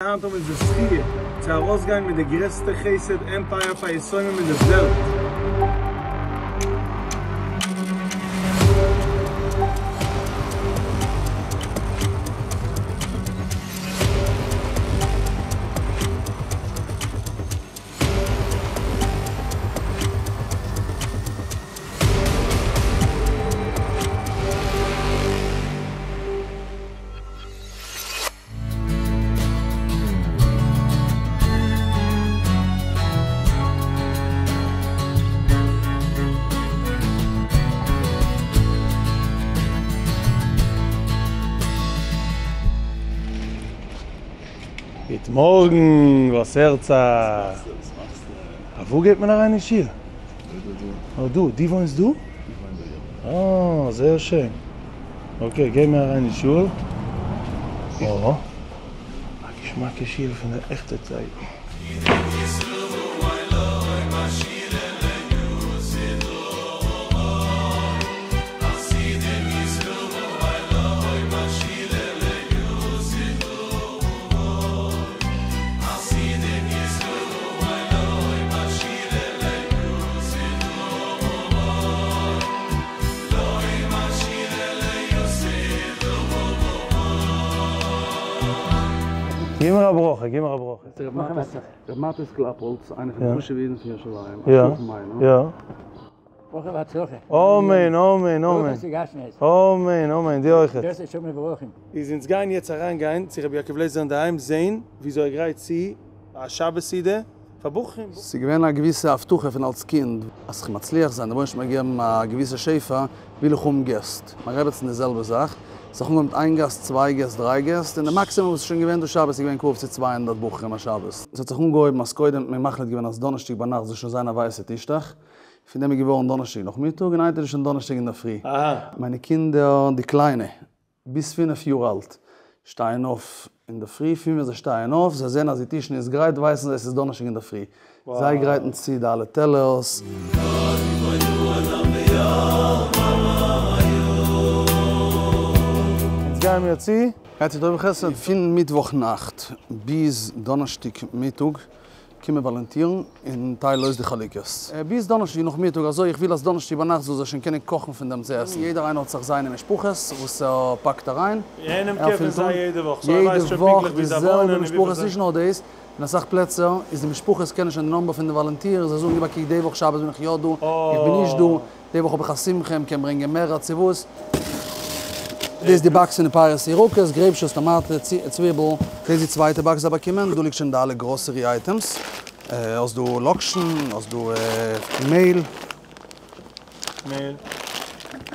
היינט האבן אונז די זכי' צו ארויסגיין מיט די גרעסטע חסד עמפייער פאר יתומים אין די וועלט. גוט מארגן, וואס הערט זיך? אוואו גייט מען אריין אין שול? אה דא, דו וואוינסט דא? אה זייער שיין, okay גיי מיר אריין אין שול, אה א געשמאקע שול פון די עכטע צייטן. גיב מיר א ברכה, גיב מיר א ברכה. ר' מאטיס קלאפהאלץ, איינער פון די חשוב'ע אידן פון ירושלים, א שכן מיינער. ברכה והצלחה. אמן אמן אמן. אמן אמן, דיר אויכעט. איז אונז גייען יעצט אריין גיין צו רבי יעקב לעזער אינדערהיים זעהן וויאזוי ער גרייט צו א שבת סעודה פאר בחורים. ס'איז געווען א געוויסע הבטחה פון אלס קינד אז כ'וועל מצליח זיין, דער רבונו של עולם געבן א געוויסע שפע, וויל איך האבן געסט. מיין רעבעצן די זעלבע זאך, ס'האט זיך אנגעהויבן מיט איין גאסט, צוויי געסט, דריי געסט, און די מאקסימום וואס איז שוין געווען דא שבת איז געווען קרוב צו 200 בחורים א שבת. ס'האט זיך אנגעהויבן אז קודם האט מען מחליט געווען אז דאנערשטאג ביינאכט זאל שוין זיין א ווייסע טישטעך, פון דעם איז געווארן דאנערשטאג נאכמיטאג און היינט איז עס שוין דאנערשטאג אינדערפרי. מיינע קינדער די קליינע, ביז 5 יאר אלט, שטייען אויף אינדערפרי, פון ווען זיי שטייען אויף, זיי זעען אז די טישן איז גרייט, ווייסן זיי עס איז דאנערשטאג אינדערפרי. זיי גרייטן צו די אלע טעלערס. יעצט גייען מיר צו. גייט צו טוב וחסד. פון מיטוואך נאכט ביז דאנערשטאג מיטאג קומען וואלונטירן און טיילן אויס די חלוקות. ביז דאנערשטאג נאכמיטאג, אזוי איך וויל אז דאנערשטאג ביינאכט זאל זיי שוין קענען קאכן פון דעם צו עסן. יעדער איינער האט זיך זיינע משפחות וואס ער פאקט אריין. ער נעמט קער פון זיי יעדע וואך, so ער יעדע ווייסט שוין וואך פונקטליך די ווי זיי זעלבע וואוינען און וויפיל משפחות, זיי. נישט נאר דאס, אין אסאך פלעצער איז די משפחות קענען שוין די number פון די וואלונטירן, זיי זאגן גיב א קוק די וואך שבת בין איך יא דא, איך בין נישט דא, די וואך האב איך א שמחה, מ'קען ברענגען מער צו וואס. דאס איז די box פון די פירות ירקות, גרעיפ טאמאטע, צוויבל. דאס איז די צווייטע box זיי באקומען, דא ליגט שוין די אלע grocery items. האסט דא לאקשן, האסט דא מעהל. מעהל.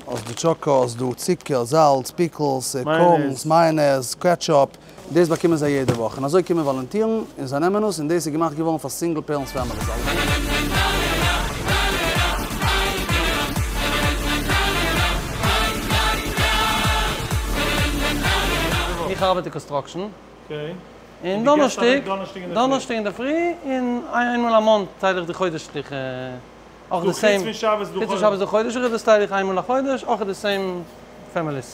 האסט דא טשאקא, האסט דא צוקער, זאלץ, pickles, corns, mayonnaise, ketchup. דאס באקומען זיי יעדע וואך, און אזוי קומען וואלונטירן און זיי נעמען עס, און דאס איז געמאכט געווארן פאר single parents families. איך ארבעט אין construction. און דאנערשטאג, דאנערשטאג אינדערפרי, און איינמאל א month טייל איך די חודש'ליכע, אויך די same, חוץ פון שבת די חודש'ליכע, דאס טייל איך איינמאל א חודש, אויך די same families.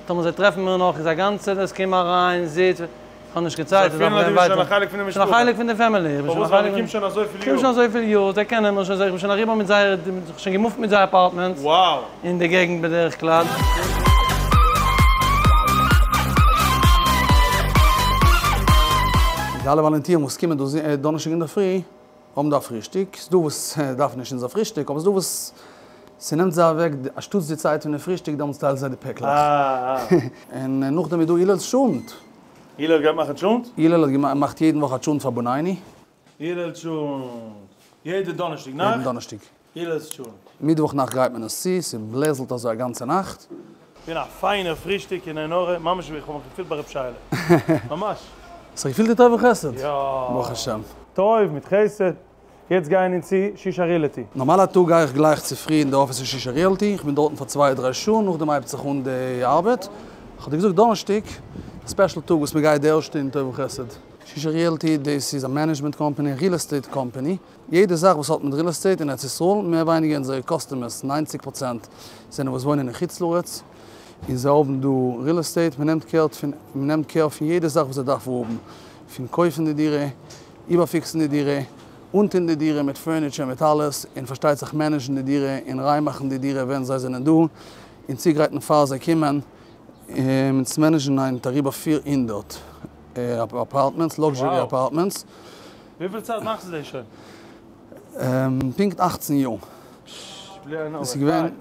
טאמער זיי טרעפן מיר נאך איז א גאנצע דאס קום אריין זיץ, איך האב נישט קיין צייט, איך דארף גיין ווייטער. שוין א חלק פון די family. איך בין שוין א חלק פון, קום שוין אזויפיל יאר, זיי קענען מיר שוין, איך בין שוין אריבער מיט זייער, שוין געמופט מיט זייער apartments אין די געגנט בדרך כלל. די אלע וואלונטירן וואס קומען דא דאנערשטאג אינדערפרי האבן דא א פרישטאג, ס'דא וואס דארפן נישט אונזער פרישטאג, אבער ס'דא וואס ס'נעמט זיי אוועק אנשטאטס די צייט פון די פרישטאג, דעמאלטס טיילן זיי די פעקלעך. און נאכדעם איז דא הילל'ס טשולנט. הלל גייט מאכן טשולנט? הלל האט געמאכט יעדן וואך א טשולנט פאר בונייני. הלל טשולנט יעדע דאנערשטאג נאכט? יעדן דאנערשטאג. הילל'ס טשולנט. מיטוואך נאכט גרייט מען עס צו, ס'בלעזלט אזוי א גאנצע נאכט. געווען א פיינער פרישטאג אין עין הרע, ממש ווי איך האב מיך געפילט ביי רב שייעלע. ממש. האסט זיך געפילט ווי טוב וחסד? יא. ברוך השם. טוב מיט חסד. יעצט גייען אונז צו שישא Realty. נארמאל א טאג גיי איך גלייך צופרי אין די אפיס אין שישא Realty, איך בין דארטן פאר צוויי דריי שעה, נאכדעם הייבט זיך אן די ארבעט. איך האב דיר געזאגט דאנערשטאג, א special טאג וואס מ'גייט די ערשטע אין טוב וחסד. שישא Realty, דאס איז א management company, א real estate company. יעדע זאך וואס האט מיט real estate אין ארץ ישראל, מער ווייניגער אונזערע customers, 90% זענען וואס וואוינען אין חוץ לארץ, און זיי האבן דא real estate, מען נעמט קער פון, מען נעמט קער פון יעדע זאך וואס זיי דארפן האבן. פון קויפן די דירה, איבערפיקסן די דירה, אנטון די דירה מיט furniture מיט אלעס, און פארשטייט זיך manage ן די דירה און ריין מאכן די דירה ווען זיי זענען דא, און צוגרייטן פאר זיי קומען, אונז manage ן היינט אריבער 400 apartments, luxury apartments. וויפיל צייט מאכסטו דאס שוין? פונקט 18 יאר.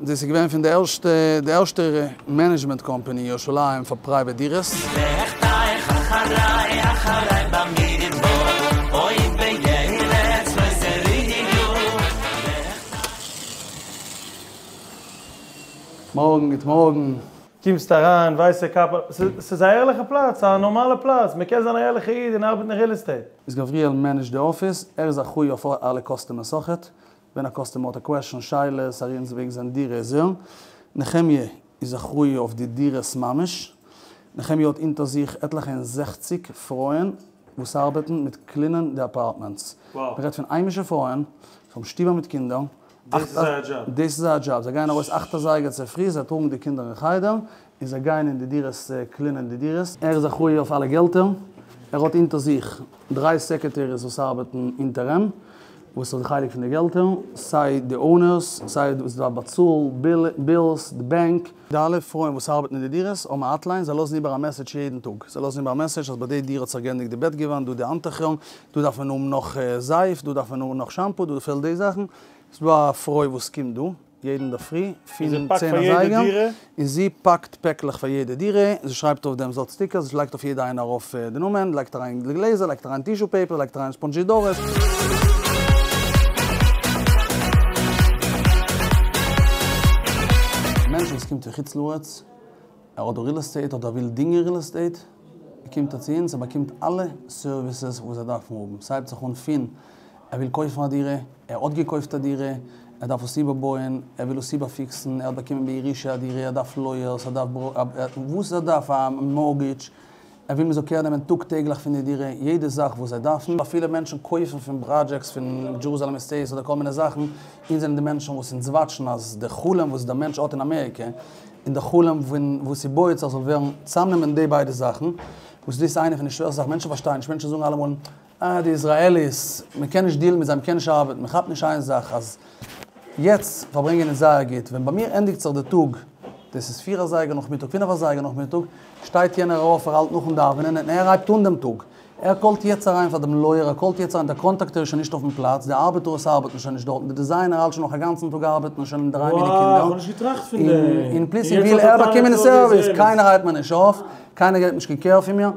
דאס איז געווען פון די ערשטע, די ערשטע management company אין ירושלים פאר private דירות. מארגן, גוט מארגן. קומסט אריין, ווייסע קאפל, ס'איז א ערליכע פלאץ, א נארמאלע פלאץ, מ'קען זיין א ערליכע איד און ארבעטן אין real estate. איז גבריאל manage ט די אפיס, ער איז אחראי אויף אלע customers אויכעט, ווען א customer האט א question, שאלות, ארום וועגן זיין דירה איז ער. נחמיה איז אחראי אויף די דירות ממש. נחמיה האט אונטער זיך עטליכע און 60 פרויען וואס ארבעטן מיט clean ען די apartments. מ'רעדט פון היימישע פרויען, פון שטיבער מיט קינדער. דאס איז זייער דזשאב. דאס איז זייער דזשאב. זיי גייען ארויס 8 אזייגער צופרי, זיי טראגן די קינדער אין חדר, און זיי גייען אין די דירות, clean ען די דירות. ער איז אחראי אויף אלע געלטער. ער האט אונטער זיך דריי secretaries וואס ארבעטן אונטער אים, וואס איז די חלק פון די געלטער, סיי די owners, סיי וואס דארף באצאלן bills, די באנק. די אלע פרויען וואס ארבעטן אין די דירות האבן א hotline, זיי לאזן איבער א message יעדן טאג. זיי לאזן איבער א message אז ביי די דירה האט זיך געענדיגט די בעטגעוואנט, דא די האנטוכער, דא דארף מען האבן נאך זייף, דא דארף מען האבן נאך shampoo, דא פעלט די זאכן. ס'איז דא א פרוי וואס קומט דא יעדן אינדערפרי, פון 10 אזייגער, און זי פאקט פעקלעך פאר יעדע דירה, זי שרייבט אויף דעם זאט stickers, זי לייגט אויף יעדע איינער ארויף די נאמען, לייגט אריין די גלעזער, לייגט אריין tissue paper, לייגט אריין ספאנדזשידורעס. מענטש וואס קומט פון חוץ לארץ, ער האט דא real estate אדער וויל דינגען real estate, ער קומט צו אונז, ער באקומט אלע services וואס ער דארף האבן. ס'הייבט זיך אן פון ער וויל קויפן א דירה, ער האט געקויפט א דירה, ער דארף עס איבערבויען, ער וויל עס איבערפיקסן, ער האט באקומען בירושה א דירה, ער דארף lawyers, ער דארף וואס ער דארף, א mortgage, ער וויל מ'זאל care נעמען טאג טעגליך פון די דירה, יעדע זאך וואס זיי דארפן. אפילו מענטשן קויפן פון projects, פון Jerusalem Estates אדער כל מיני זאכן, אונז זענען די מענטשן וואס אונז watch ן אז די חלום וואס דער מענטש האט אין אמעריקע, און די חלום פון וואס ס'בויעט זיך זאל ווערן, צאמנעמען די ביידע זאכן, וואס דאס איז איינע פון די שווערסטע זאכן, מענטשן פארשטייען נישט, מענטשן זאגן אלעמאל, אה, די Israelis, מען קען נישט deal ן מיט זיי, מען קען נישט ארבעטן, מען כאפט נישט איין זאך, אז יעצט פארברענגען איז זייער גוט, ווען ביי מיר ענדיגט זיך די טאג, דאס איז 4 אזייגער נאכמיטאג, 5 אזייגער נאכמיטאג, שטייט יענער אויף, ער האלט נאכן דאווענען, און ער הייבט אן דעם טאג. ער call ט יעצט אריין פאר דעם lawyer, ער call ט יעצט אריין, דער contractor איז שוין נישט אויפן פלאץ, די ארבעטערס ארבעטן שוין נישט דארט, דער designer האלט שוין נאך א גאנצן טאג ארבעטן, שוין אינדערהיים מיט די קינדער. וואו, איך האב נישט געטראכט פון דעם. און פלוצלינג וויל ער באקומען service, קיינער הייבט מיר נישט אויף, קיינער געבט נישט קיין care פון מיר.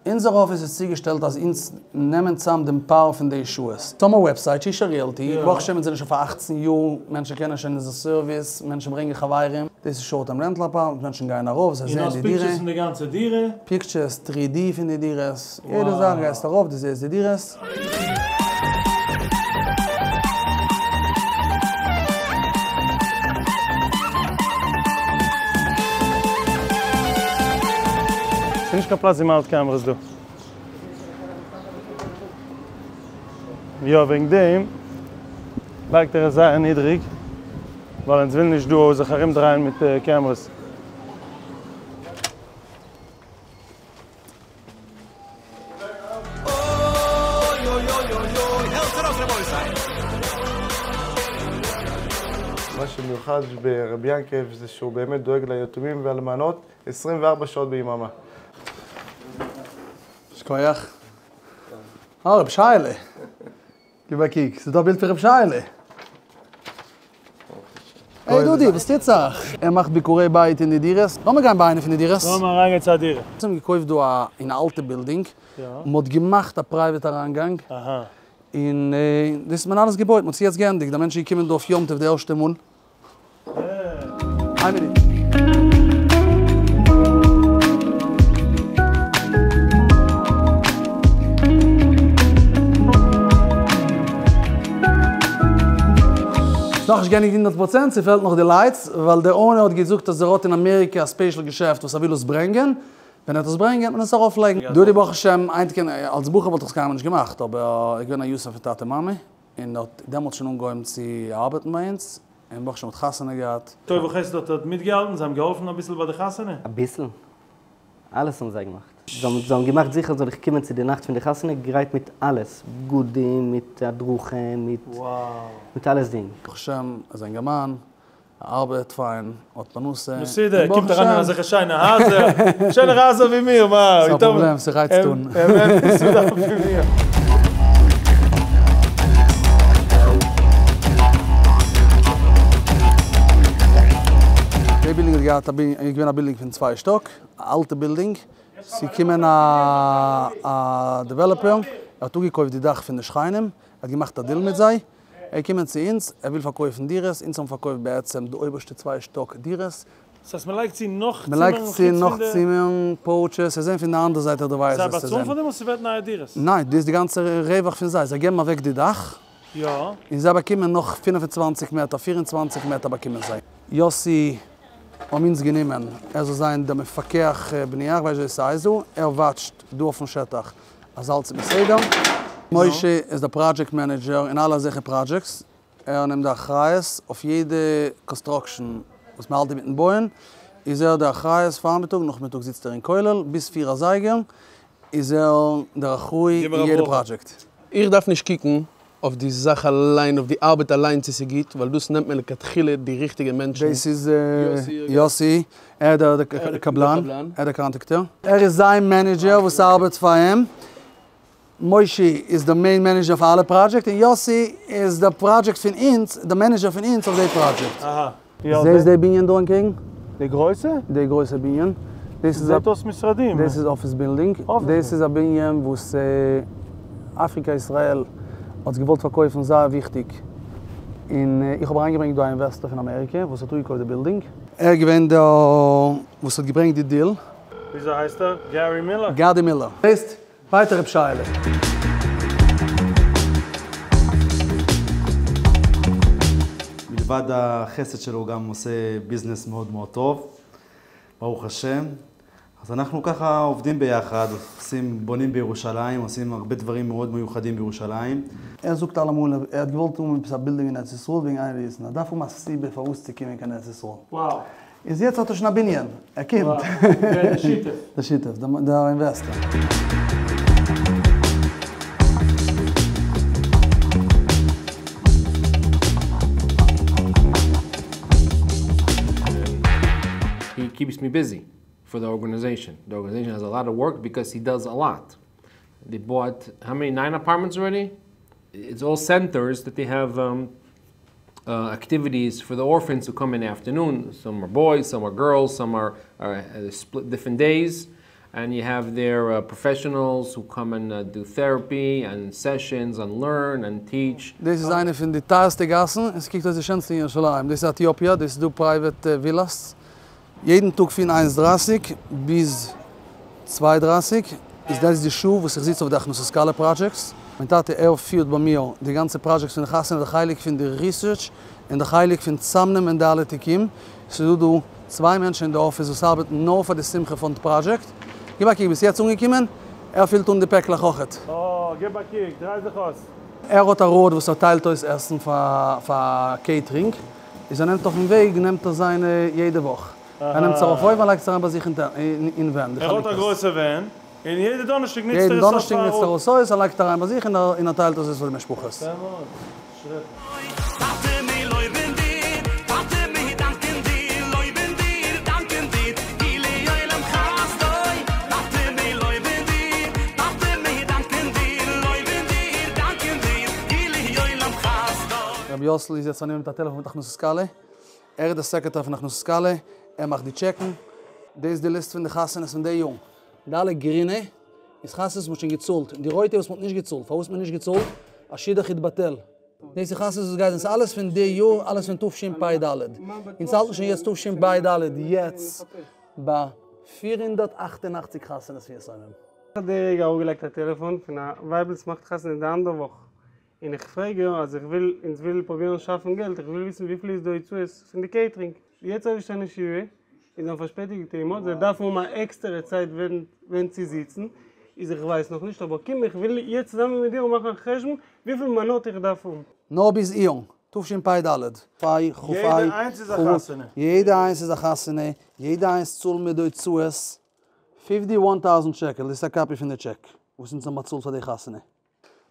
אונזער אפיס איז צוגעשטעלט אז אונז נעמען צאם דעם power פון די שעות. האבן א website, שישא Realty, ברוך השם אונז זענען שוין פאר 18 יאר, מענטשן קענען שוין אונזער service, מענטשן ברענגען חברים. דאס איז short term rental apartment, מענטשן גייען ארויף, זיי זעען די דירה. און האסט pictures פון די גאנצע דירה? pictures, 3D פון די דירות. יעדע זאך גייסט ארויף, דו זעסט די דירות. ס'איז נישט קיין פלאץ ווי מ'האלט cameras דא. יא, וועגן דעם לייגט ער עס זייער נידריג, ווייל אונז ווילן נישט דא זיך ארומדרייען מיט cameras. מה שמיוחד ברבי ינקב זה שהוא באמת דואג ליתומים ואלמנות 24 שעות ביממה. שכוייח. אה, רב שיילה. גיב א קוק, ס'איז דא א בילד פון רב שיילה. היי דודי, וואס טוט זיך? ער מאכט ביקורי בית אין די דירות. לאמיר גיין ביי איינע פון די דירות. לאמיר אריינגיין צו א דירה. אונז האבן געקויפט דא א אין א אלטע building. מ'האט געמאכט א private אריינגאנג. און דאס איז מען אלעס געבויט, מ'האט עס יעצט געענדיגט. די מענטשן געקומען דא אויף יום טוב די ערשטע מאל. איין מינוט. נאך נישט געענדיגט 100%, ס'פעלט נאך די lights, ווייל דער owner האט געזאגט אז ער האט אין אמעריקע א special געשעפט וואס ער וויל עס ברענגען. ווען ער וועט עס ברענגען, וועט מען עס ארויפלייגן. דודי ברוך השם, איינס אלס בחור וואלט איך עס קיינמאל נישט געמאכט, אבער איך בין א יתום פון טאטע מאמע, און האט דעמאלטס שוין אנגעהויבן צו ארבעטן ביי אונז, און ברוך השם האט חתונה געהאט. טוב וחסד האט מיטגעהאלטן, זיי האבן געהאלפן אביסל ביי די חתונה? אביסל? אלעס האבן זיי געמאכט. זיי האבן געמאכט זיכער זאל איך קומען צו די נאכט פון די חתונה גרייט מיט אלעס, בגדים, מיט הדרכה, מיט אלעס דינג. ברוך השם איז א אינגערמאן, ער ארבעט פיין, האט פרנסה, מסודר, און ברוך קומט אריין אין השם. אזעלכע שיינע הייזער, שענערע הייזער ווי מיר, מה, ס'איז א פראבלעם, ס'רייצט אן. ער מסודר ווי מיר. די בילדינג האט געהאט א איז געווען א בילדינג פון צוויי שטאק, א אלטע בילדינג, ס'איז געקומען א developer, ער האט אפגעקויפט די דאך פון די שכנים, ער האט געמאכט א deal מיט זיי, ער איז געקומען צו אונז, ער וויל פארקויפן דירות, אונז האבן פארקויפט בעצם די אויבערשטע צוויי שטאק דירות. דאס הייסט מען לייגט צו נאך מען לייגט צימערן חוץ צו נאך פון די. צימערן, porches, זיי זעען פון די אנדערע זייט אויף די ווייז זיי עס צו באצאלן זען. פאר דעם אדער ס'ווערט נייע דירות? ניין, דאס איז די גאנצע רווח פון זיי, זיי געבן אוועק די דאך, יא. און זיי באקומען נאך 25 מעטער, 24 מעטער באקומען זיי. יוסי האבן אונז גענומען ער זאל זיין דער מפקח בנייה, איך ווייס נישט ווי ס'הייסט דא, ער watch ט דא אויפן שטח אז אלץ איז בסדר. משה איז דער project manager אין אלע אזעלכע projects, ער נעמט די אחריות אויף יעדע construction וואס מ'האלט אינמיטן בויען, איז ער דער אחריות פארמיטאג, נאכמיטאג זיצט ער אין כולל ביז פיר אזייגער, איז ער דער אחראי אין יעדע פראדזשעקט. איך דארף נישט קוקן אויף די זאך אליין, אויף די ארבעט אליין צו ס'גוט, ווייל דאס נעמט מען לכתחילה די ריכטיגע מענטשן. דאס איז יוסי, ער איז דער קבלן, ער איז דער contractor. ער איז זיין manager וואס ארבעט פאר אים, מושי איז דער main manager פאר אלע project, און יוסי איז דער פראדזשעקט פון אונז, דער manager פון אונז אויף די פראדזשעקט. זעסט די בנין דא אנטקעגן? די גרויסע? די גרויסע בנין. דאס איז א. זעט אויס משרדים. דאס איז office building. דאס איז א בנין וואס אפריקא ישראל האט געוואלט פארקויפן זייער וויכטיג. און איך האב אריינגעברענגט דא א investor פון אמעריקע וואס האט אפגעקויפט די בילדינג. ער איז געווען דער וואס האט געברענגט די deal. וויאזוי הייסט ער? גערי מילער? גאדי מילער. זעסט? ווייטער רב שייעלע. מלבד החסד שלו הוא גם עושה ביזנס מאוד מאוד טוב, ברוך השם. אז אנחנו ככה עובדים ביחד, עושים, בונים בירושלים, עושים הרבה דברים מאוד מיוחדים בירושלים. ער זאגט אלעמאל ער האט געוואלט האבן עפעס א בילדינג אין ארץ ישראל וועגן איין reason, ער דארף האבן א סיבה פארוואס צו קומען קיין ארץ ישראל. וואו. איז יעצט האט ער שוין א בנין, ער קומט. ווער? דער שותף? דער שותף, דער investor. He keeps me busy for the organization. The organization has a lot of work because he does a lot. They bought, how many, nine apartments already? It's all centers that they have um, activities for the orphans who come in the afternoon. Some are boys, some are girls, some are split different days. And you have their professionals who come and do therapy and sessions and learn and teach. דאס איז איינע פון די טייערסטע גאסן, און ס'קוקט אויס די שענסטע אין ירושלים. דאס איז אטיאפיע, דאס איז דא private villas. יעדן טאג פון איינס דרייסיג ביז צוויי דרייסיג איז דאס די שעה וואס איך זיץ אויף די הכנסת כלה projects. מיין טאטע ער פירט ביי מיר די גאנצע projects פון די חתונה, די חלק פון די research און די חלק פון צאמנעמען די אלע תיקים. ס'איז דא דא צוויי מענטשן אין די אפיס וואס ארבעטן נאר פאר די שמחה fund project. גיב א קוק ביסט יעצט אנגעקומען? ער פילט אן די פעקלעך אויכעט. אה, גיב א קוק, דריי זיך אויס. ער האט א ראד וואס ער טיילט אויס עסן פאר catering. איז ער נעמט אויפן וועג נעמט ער זיינע יעדע וואך, ער נעמט עס ארויף אויבן און לייגט עס אריין ביי זיך אין van, די ער האט א חלוקות. גרויסע van, און יעדע דאנערשטאג נוצט יעדן ער עס אויס דאנערשטאג פאר נוצט ער עס אויס, ער לייגט אריין ביי זיך און ער טיילט עס אויס פאר די משפחות. יפה מאוד, שרעקליך. רבי יאסל איז יעצט פארנומען מיט א טעלעפאן מיט הכנסת כלה, ער איז דער סעקרעטאר פון הכנסת כלה, ער מאכט די טשעקן, דאס איז די ליסט פון די חתונות פון די יאר, די אלע גרינע איז חתונות וואס מ'האט שוין געצאלט, און די רויטע וואס מ'האט נישט געצאלט, פארוואס האט מען נישט געצאלט? א שידוך התבטל. דאס איז חתונות וואס גייט, דאס איז אלעס פון די יאר, אלעס פון תשפ ד, אונז האלטן שוין יעצט תשפ ד יעצט ביי 488 חתונות פון יתומים. איך האב די רגע אראפגעלייגט א טעלעפאן פון א ווייבל וואס מאכט חתונה די אנדער וואך, און איך פרעג איר אז איך וויל, אונז וויל פרובירן שאפן געלט, איך וויל וויסן וויפיל איז די הוצאות פון די catering. יעצט אויפשטיין אין שבעה איז א פארשפעטיגטע אימא, זיי דארפן האבן א עקסטערע צייט ווען ווען צו זיצן, איז איך ווייס נאכנישט, אבער קום איך וויל יעצט צוזאמען מיט דיר מאכן א חשבון וויפיל מנות איך דארף האבן. נאר ביז איון, תשפ ד. פיי ח יעדע פיי איינס איז א ח חתונה. יעדע איינס איז א חתונה, יעדע איינס צאלן מיר די הוצאות. Fifty one thousand שקל, דאס איז א copy פון די טשעק וואס אונז האבן באצאלט פאר די חתונה.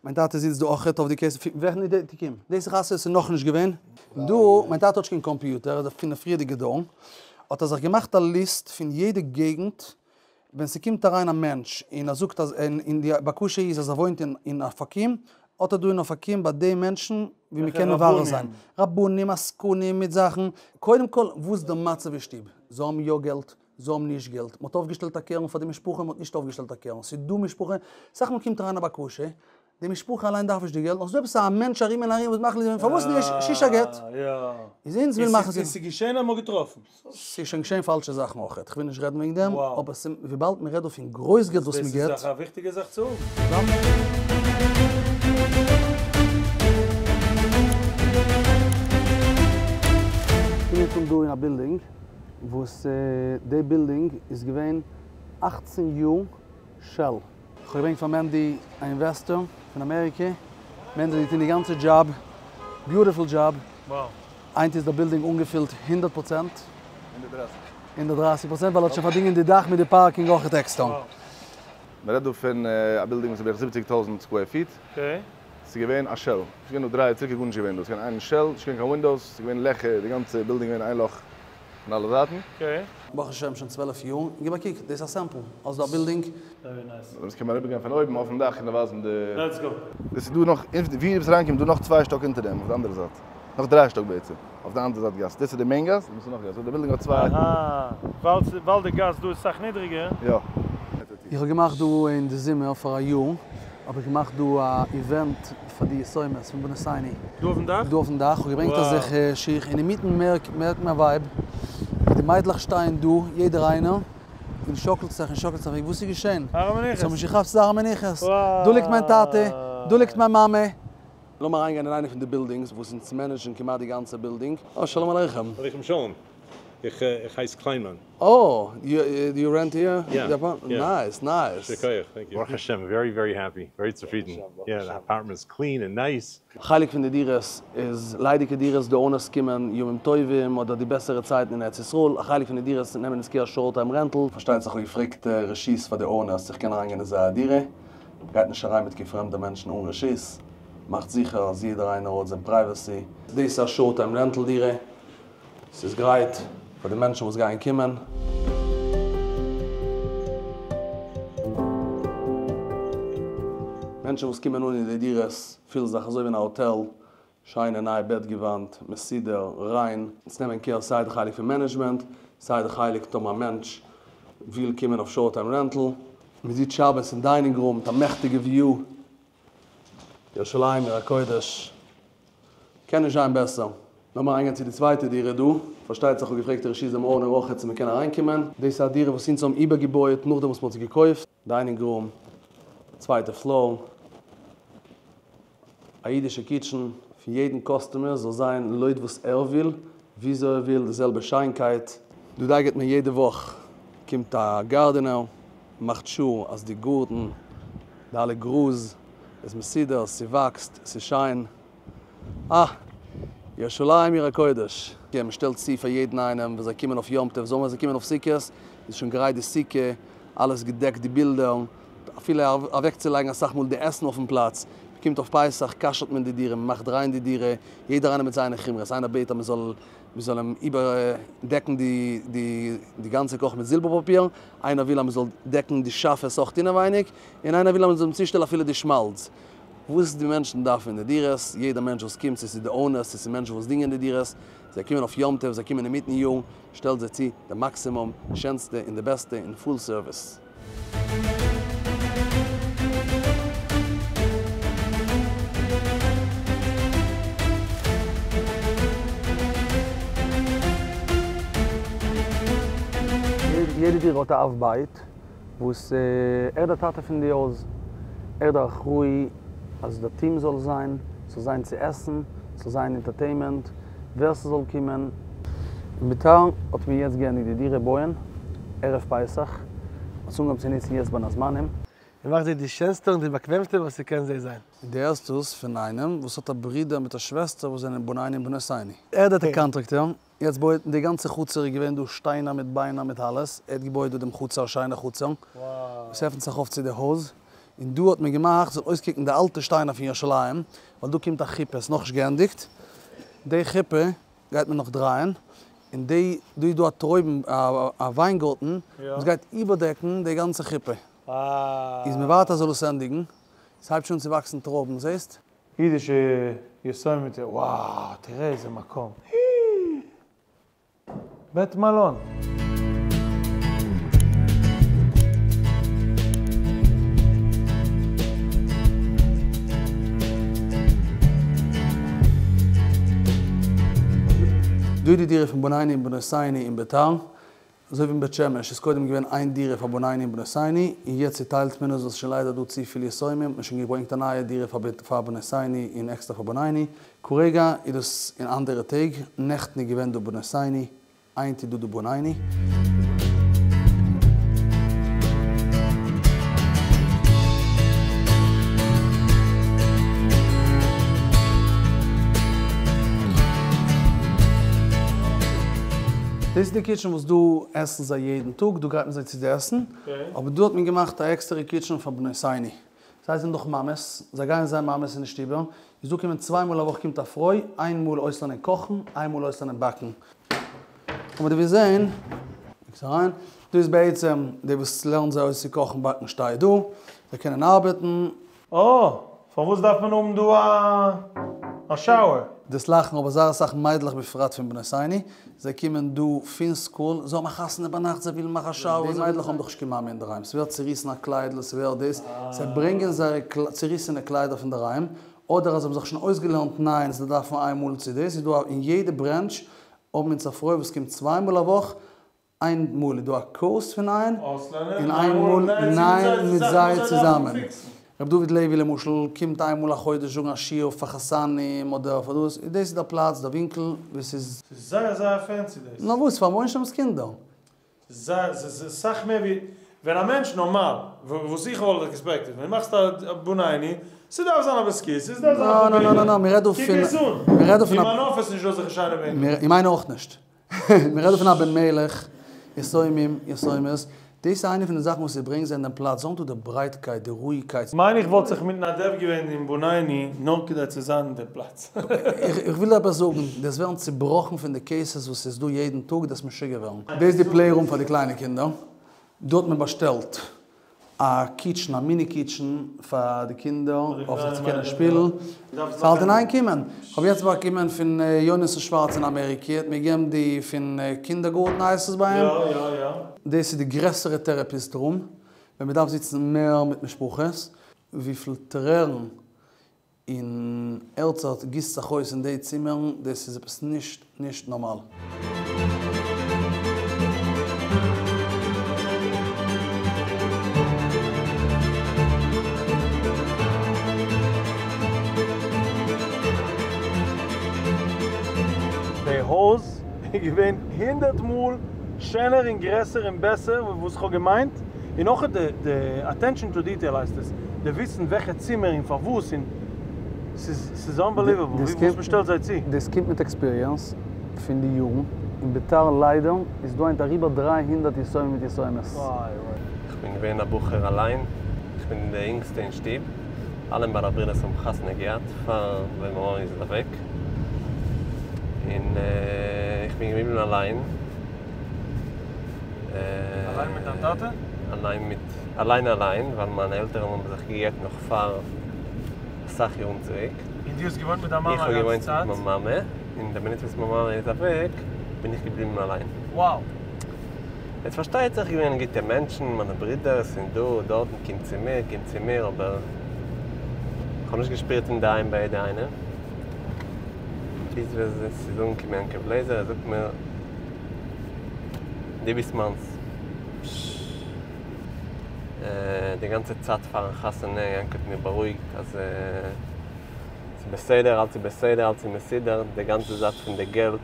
מיין טאטע זיצט דא אויכעט אויף די case, וועלכע איז די תיקים? דאס איז חתונה איז נאכנישט געווען דא, מיין טאטע האט נישט קיין קאמפיוטער, איז פון די פריערדיגע דור, האט ער זיך געמאכט א list פון יעדע געגנט ווען ס'קומט אריין א מענטש און ער זאגט אז און די בקשה איז אז ער וואוינט אין אופקים, האט ער דא אין אופקים ביי די מענטשן ווי מ'קען מברר זיין, רבנים, עסקנים מיט זאכן, קודם כל וואס די מצב אין שטוב, זיי האבן יא געלט, זיי האבן נישט געלט, מ'האט אויפגעשטעלט א קרן פאר די משפחה, מ'האט נישט אויפגעשטעלט א קרן, ס'איז דא משפחה, אסאך מאל קומט אריין א בקשה, די משפחה אליין דארף נישט די געלט, נאר ס'איז דא עפעס א מענטש ארום און ארום וואס מאכט ליז, פארוואס נישט, שיש א גט, איז אונז וויל מאכן. און ס'איז געשען אז מ'האט געטראפן? ס'איז שוין געשען פאלשע זאכן אויך, כ'וויל נישט רעדן וועגן דעם, אבער וויבאלד מ'רעדט דא פון גרויס געלט וואס מ'געט. דאס איז דאך א וויכטיגע זאך צו האבן. כ'בין יעצט דא אין א בילדינג. וואס די בילדינג איז געווען 18 יאר shell. כ'האב געברענגט פאר מענדי א investor פון אמעריקע, מענדי האט געטון די גאנצע דזשאב, beautiful job, היינט איז די בילדינג אנגעפילט 100%, 130% ווייל ער האט שוין פארדינגען די דאך מיט די parking אויכעט עקסטער. מען רעדט דא פון א בילדינג וואס איז בערך 70,000 square feet, ס'איז געווען א shell, ס'איז געווען דא דריי יאר צוריק איז גארנישט געווען דא, ס'איז געווען איין shell, נישט געווען קיין windows, ס'איז געווען לעכער, די גאנצע בילדינג איז געווען איין לאך פון אלע זייטן. ברוך השם שוין 12 יאר, גיב א קוק, דאס איז א sample, האסט דא א בילדינג. Very nice. דאס קען מען אריבערגיין פון אויבן אויפן דאך און ווייזן די. Let's go. דאס איז דא נאך, ווי דו ביסט אריינגעקומען איז דא נאך צוויי שטאק אונטער דעם אויף די אנדערע זייט, נאך דריי שטאק בעצם, אויף די אנדערע זייט גאס, דאס איז די main גאס און דאס איז נאך גאס, די בילדינג האט צוויי. אהא, ווייל די גאס דא איז סאך נידריגער. יא. איך האב געמאכט דא אין די זומער פאר א יאר, האב איך געמאכט דא א event פאר די יתומות פון בנותינו. דא אויפן דאך? דא אויפן דאך, כ'האב געברענגט אזעלכע שיך, און אינמיטן מערקט מען א vibe, ווי די מיידלעך שטייען דא, יעדער איינער, און שאקלט זיך און שאקלט זיך, וואס איז געשען? הר המנוחות! זיי האבן נישט געכאפט ס'איז הר המנוחות! דא ליגט מיין טאטע, דא ליגט מיין מאמע. לאמיר אריינגיין אין איינע פון די בילדינגס וואס אונז manage ן כמעט די גאנצע בילדינג. אה, שלום עליכם. עליכם שלום. איך הייס קליינמאן. Oh, you rent here? Yeah. Nice, nice. שכוח, thank you. ברוך השם, very very happy, very צופרידן. Yeah, the apartment is clean and nice. חלק פון די דירות איז ליידיגע דירות, די owners קומען ימים טובים אדער די בעסערע צייטן אין ארץ ישראל, א חלק פון די דירות נעמען אונז care short time rental. פארשטייט זיך כ'האב געפרעגט רשות פאר די owners איך קען אריינגיין אין זייער דירה, גייט נישט אריין מיט קיין פרעמדע מענטשן אן רשות, מאכט זיכער אז יעדער איינער האט זיין privacy. דאס איז א short time rental דירה, ס'איז גרייט פאר די מענטשן וואס גייען קומען. מענטשן וואס קומען אן אין די דירות פילן זיך אזוי ווי אין א האטעל, שיינע נייע בעטגעוואנט, מסודר, ריין. אונז נעמען care סיי די חלק פון management, סיי די חלק טאמער א מענטש וויל קומען אויף short time rental. מען זיצט שבת אין dining room מיט א מעכטיגע view, ירושלים עיר הקודש, קען נישט זיין בעסער. לאמיר אריינגיין צו די צווייטע דירה דא, פארשטייט זיך כ'האב געפרעגט רשות דעם owner אויך צו מ'קען אריינקומען. דאס איז א דירה וואס אונז האבן איבערגעבויעט נאכדעם וואס מ'האט זי געקויפט. Dining room, צווייטע floor, א אידישע kitchen, פון יעדן customer זאל זיין לויט וואס ער וויל, וויאזוי ער וויל, די זעלבע שיינקייט. דא דאגה'ט מען יעדע וואך קומט א gardener, מאכט sure אז די גארטן, די אלע גראז איז מסודר, ס'וואקסט, ס'איז שיין. אה! ירושלים עיר הקודש. כן, מ'שטעלט צו פאר יעדן איינעם ווען זיי קומען אויף יום טוב, זאל מען זיי קומען אויף סוכות, איז שוין גרייט די סוכה, אלעס געדעקט די בילדער, אפילו אוועקצולייגן אסאך מאל די עסן אויפן פלאץ, מ'קומט אויף פסח כשר'ט מען די דירה, מ'מאכט ריין די דירה, יעדער איינער מיט זיינע חומרות, איינער בעט אז מ'זאל מ'זאל אים איבערדעקן די די די גאנצע קאך מיט זילבער פאפיר, איינער וויל אז מ'זאל דעקן די שאפעס אויך אינעווייניג, און איינער וויל אז מ'זאל אים צושטעלן אפילו די שמאלץ. וואס די מענטשן דארפן אין די דירות, יעדער מענטש וואס קומט, צו ס'איז די owners, צו ס'איז מענטשן וואס דינגען די דירות, זיי קומען אויף יום טוב, זיי קומען אינמיטן יאר, שטעלט זיי צו די מאקסימום, שענסטע און די בעסטע און full service. יעדע דירה האט א אב בית וואס ער דער טאטע פון די הויז, ער דער אחראי אז די team זאל זיין, ס'זאל זיין צו עסן, ס'זאל זיין entertainment, ווער ס'זאל קומען. אין ביתר האט מען יעצט געענדיגט די דירה בויען, ערב פסח, מ'האט עס אנגעהויבן צו נוצן יעצט בין הזמנים. און מאך זיי די שענסטע און די באקוועמסטע וואס ס'קען זיי זיין. דו הערסט דאס פון איינעם וואס האט א ברודער מיט א שוועסטער וואס זענען בנינו ובנותינו. ער דער contractor. יעצט בויעט מען די גאנצע חצר איז געווען דא שטיינער מיט ביינער מיט אלעס, ער האט געבויעט דא דעם חצר א שיינע חצר, וואס עפענט זיך אויף צו די הויז, און דא האט מען געמאכט זאל אויסקוקן די אלטע שטיינער פון ירושלים, ווייל דא קומט א חופה, ס'איז נאכנישט געענדיגט, די חופה גייט מען נאך דרייען, און די דא איז דא א טרויבן א וויינגארטן וואס גייט איבערדעקן די גאנצע חופה, איז מען ווארט אז זאל עס ענדיגן, ס'הייבט שוין אן צו וואקסן טרויבן, זעסט? אידישע יתומים מיט וואו תראה איזה מקום בית מלון. דא איז די דירה פון בנינו און בנותינו אין ביתר. אזוי ווי אין בית שמש איז קודם געווען איין דירה פאר בנינו און בנותינו, און יעצט צוטיילט מען עס ווייל ס'איז שוין ליידער דא צופיל יתומים, האט מען שוין געברענגט א נייע דירה פאר בנותינו און עקסטער פאר בנינו, כרגע איז דאס אין אנדערע טעג, נעכטן איז געווען דא בנותינו, היינט איז דא די בנינו. דאס איז די קיטשען וואס דא עסן זיי יעדן טאג, דא גרייט מען זיי צו די עסן, אבער דא האט מען געמאכט א עקסטערע קיטשען פאר בנותינו, זיי זענען דאך מאמעס, זיי גייען זיין מאמעס אין די שטיבער, איז דא קומען צוויי מאל א וואך קומט א פרוי, איין מאל אויסלערנען קאכן, איין מאל אויסלערנען באקן. אבער דו ווילסט זען, קוקסט אריין, דא איז בעצם די וואס לערנט זיי אויס צו קאכן באקן שטייט דא, זיי קענען ארבעטן. אה, פארוואס דארף מען האבן דא א שאוער? דו'סט לאכן אבער זייער אסאך מיידלעך בפרט פון בנותינו, זיי קומען דא פון סקול, זיי האבן א חתונה ביינאכט זיי ווילן מאכן א שאוער, די מיידלעך האבן דאך נישט קיין מאמע אינדערהיים, ס'ווערט צוריסן א קליידל, ס'ווערט דאס, זיי ברענגען זייערע צוריסענע קליידער פון דערהיים, אדער אז זיי האבן זיך שוין אויסגעלערנט נייען זיי דארפן איינמאל צו דאס, איז דא אין יעדע ברענטש האבן אונז א פרוי וואס קומט צוויי מאל א וואך, איין מאל איז דא א קורס פון נייען, און איין מאל נייען מיט זיי צוזאמען. ר' דוד לעווי למשל קומט איין מאל א חודש זאגן א שיעור פאר חתנים אדער פאר דאס, דאס איז דער פלאץ, דער ווינקל וואו ס'איז. ס'איז זייער זייער fancy דאס. נאר וואס, פאר מוהרא ש'ס קינדער. ס'איז זייער, ס'איז אסאך מער ווי ווען א מענטש נארמאל, וואס איך וואלט expected, ווען דו מאכסט א בנינו, ס'דארף זיין א בית הכסא, ס'דארף זיין א נא נא נא נא, מ'רעדט דא קוק פון, עס אן, מ'רעדט דא פון א. אין מיין אפיס איז נישטא אזעלכע שיינע בענקלעך. אין מיינע אויך נישט. מ'רעדט דא פון א בן מלך, יתומים, יתומות, דאס איז איינע פון די זאכן וואס ס'ברענגט זיי אין דעם פלאץ, זיי האבן דא די ברייטקייט, די רואיגקייט. מיין איך וואלט זיך מתנדב געווען אין בנינו נאר כדי צו זיין אין דעם פלאץ. איך וויל עפעס זאגן, דו'סט ווערן צובראכן פון די cases וואס איז דא יעדן טאג, דו'סט משוגע ווערן. דאס איז די play room פאר די קליינע קינדער, דא האט מען באשטעלט א kitchen, א mini kitchen פאר די קינדער אויף זיך צו קענען שפילן, ס'האלט אין איין קומען, כ'האב יעצט באקומען פון יונתן שווארץ אין אמעריקע, האט מיר געגעבן די פון קינדערגארטן הייסט עס ביי אים, דאס איז די גרעסערע therapist room, ווען מ'דארף זיצן מער מיט משפחות, וויפיל טרערן און הערצער גיסט זיך אויס אין די צימערן, דאס איז עפעס נישט נישט נארמאל. די הויז איז געווען הונדערט מאל שענער און גרעסער און בעסער ווי וואס כ'האב געמיינט, און אויך די attention to detail הייסט עס, די וויסן וועלכע צימער און פארוואס און ס'איז ס'איז unbelievable ווי וואס מ'שטעלט זיי צו. דאס קומט מיט experience פון די יארן, אין ביתר ליידער איז דא היינט אריבער 300 יתומים מיט יתומות. איך בין געווען א בחור אליין, איך בין די אינגסטע אין שטוב, אלע מיינע ברודערס האבן חתונה געהאט פאר ווען מיין מאמע איז אוועק, און איך בין געבליבן אליין. אליין מיט דיין טאטע? אליין מיט, אליין אליין, ווייל מיינע עלטערן האבן זיך גע'גט נאך פאר אסאך יארן צוריק. און דו האסט געוואוינט מיט דיין מאמע א גאנצע צייט? איך האב געוואוינט מיט מיין מאמע, און די מינוט וואס מיין מאמע איז אוועק, בין איך געבליבן אליין. Wow. עס פארשטייט זיך געווען גוטע מענטשן, מיינע ברודערס, און דא, דארטן, קום צו מיר, קום צו מיר, אבער איך האב נישט געשפירט אינדערהיים ביי יעדע איינעם. ביז ווען עס איז אנגעקומען יעקב לעזער, ער זאגט מיר, דו ביסט מיינס. די גאנצע צייט פארן חתונה, יענקי האט מיר בארואיגט אז ס'איז בסדר, אלץ איז בסדר, אלץ איז מסודר, די גאנצע זייט פון די געלט,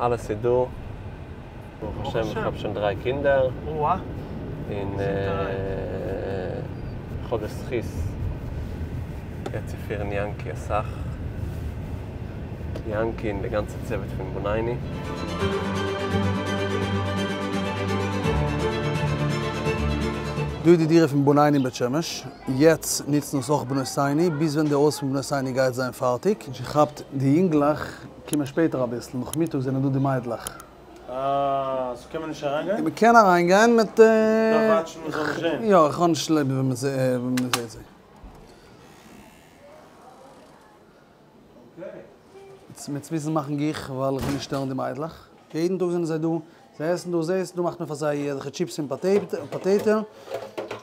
אלעס איז דא. ברוך השם איך האב שוין דריי קינדער, און איך האב די זכות יעצט צו פירן יענקי אסאך. יענקי און די גאנצע צוות פון בונייני. דא איז די דירה פון בונייני אין בית שמש, יעצט נוצן עס אויך בנותינו, ביז ווען די הויז פון בנותינו גייט זיין פארטיג. כאפט די יונגלעך קומען שפעטער אביסל, נאכמיטאג זענען דא די מיידלעך. אה, סאו קען מען נישט אריינגיין? מען קען אריינגיין מיט. דארף וואטשן מען זאל נישט זען. יא, איך האב נישט ליב ווען מען זעט זיי. מ'וועט מוזן מאכן גיך ווייל איך וויל נישט שטערן די מיידלעך. יעדן טאג זענען זיי דא, זיי עסן דא, זיי עסן דא, מאכט מען פאר זיי אזעלכע טשיפס און פאטעיטע,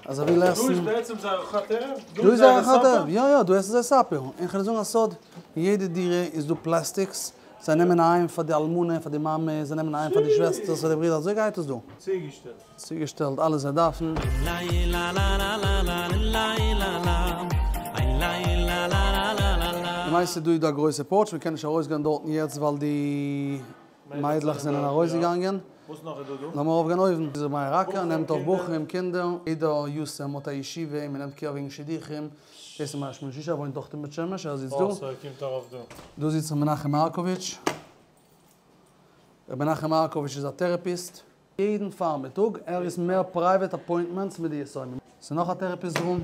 אז זיי ווילן עסן. דא איז בעצם זייער ארוחת ערב? דא איז זייער ארוחת ערב, יא יא, דא עסן זיי סאפער. און כ'וועל דיר זאגן א סוד, אין יעדע דירה איז דא פלעסטיקס, זיי נעמען אהיים פאר די אלמנה, פאר די מאמע, זיי נעמען אהיים פאר די שוועסטערס, פאר די ברידער, אזוי גייט עס דא. צוגעשטעלט. צוגעשטעלט אלעס זיי דארפן. למעשה דא איז דא א גרויסע פארטש, מען קען נישט ארויסגיין דארטן יעצט ווייל די מיידלעך זענען ארויסגעגאנגען. וואס נאך איז דא דא? לאמיר ארויפגיין אויבן. איז ר' מאיר אקער נעמט אויף בחורים, קינדער, יעדער יתום האט א ישיבה און מען נעמט קער וועגן שידוכים. דאס איז מאיר שמואל שישא וואוינט דארט אין בית שמש, ער זיצט דא. אה, סאו ער קומט ארויף דא. דא זיצט ר' מנחם מארקאוויטש. ר' מנחם מארקאוויטש איז א טערעפיסט. יעדן פארמיטאג, ער איז מער פרייוועט אפוינטמענטס מיט די יתומים. ס'איז נאך א טערעפיסט רום.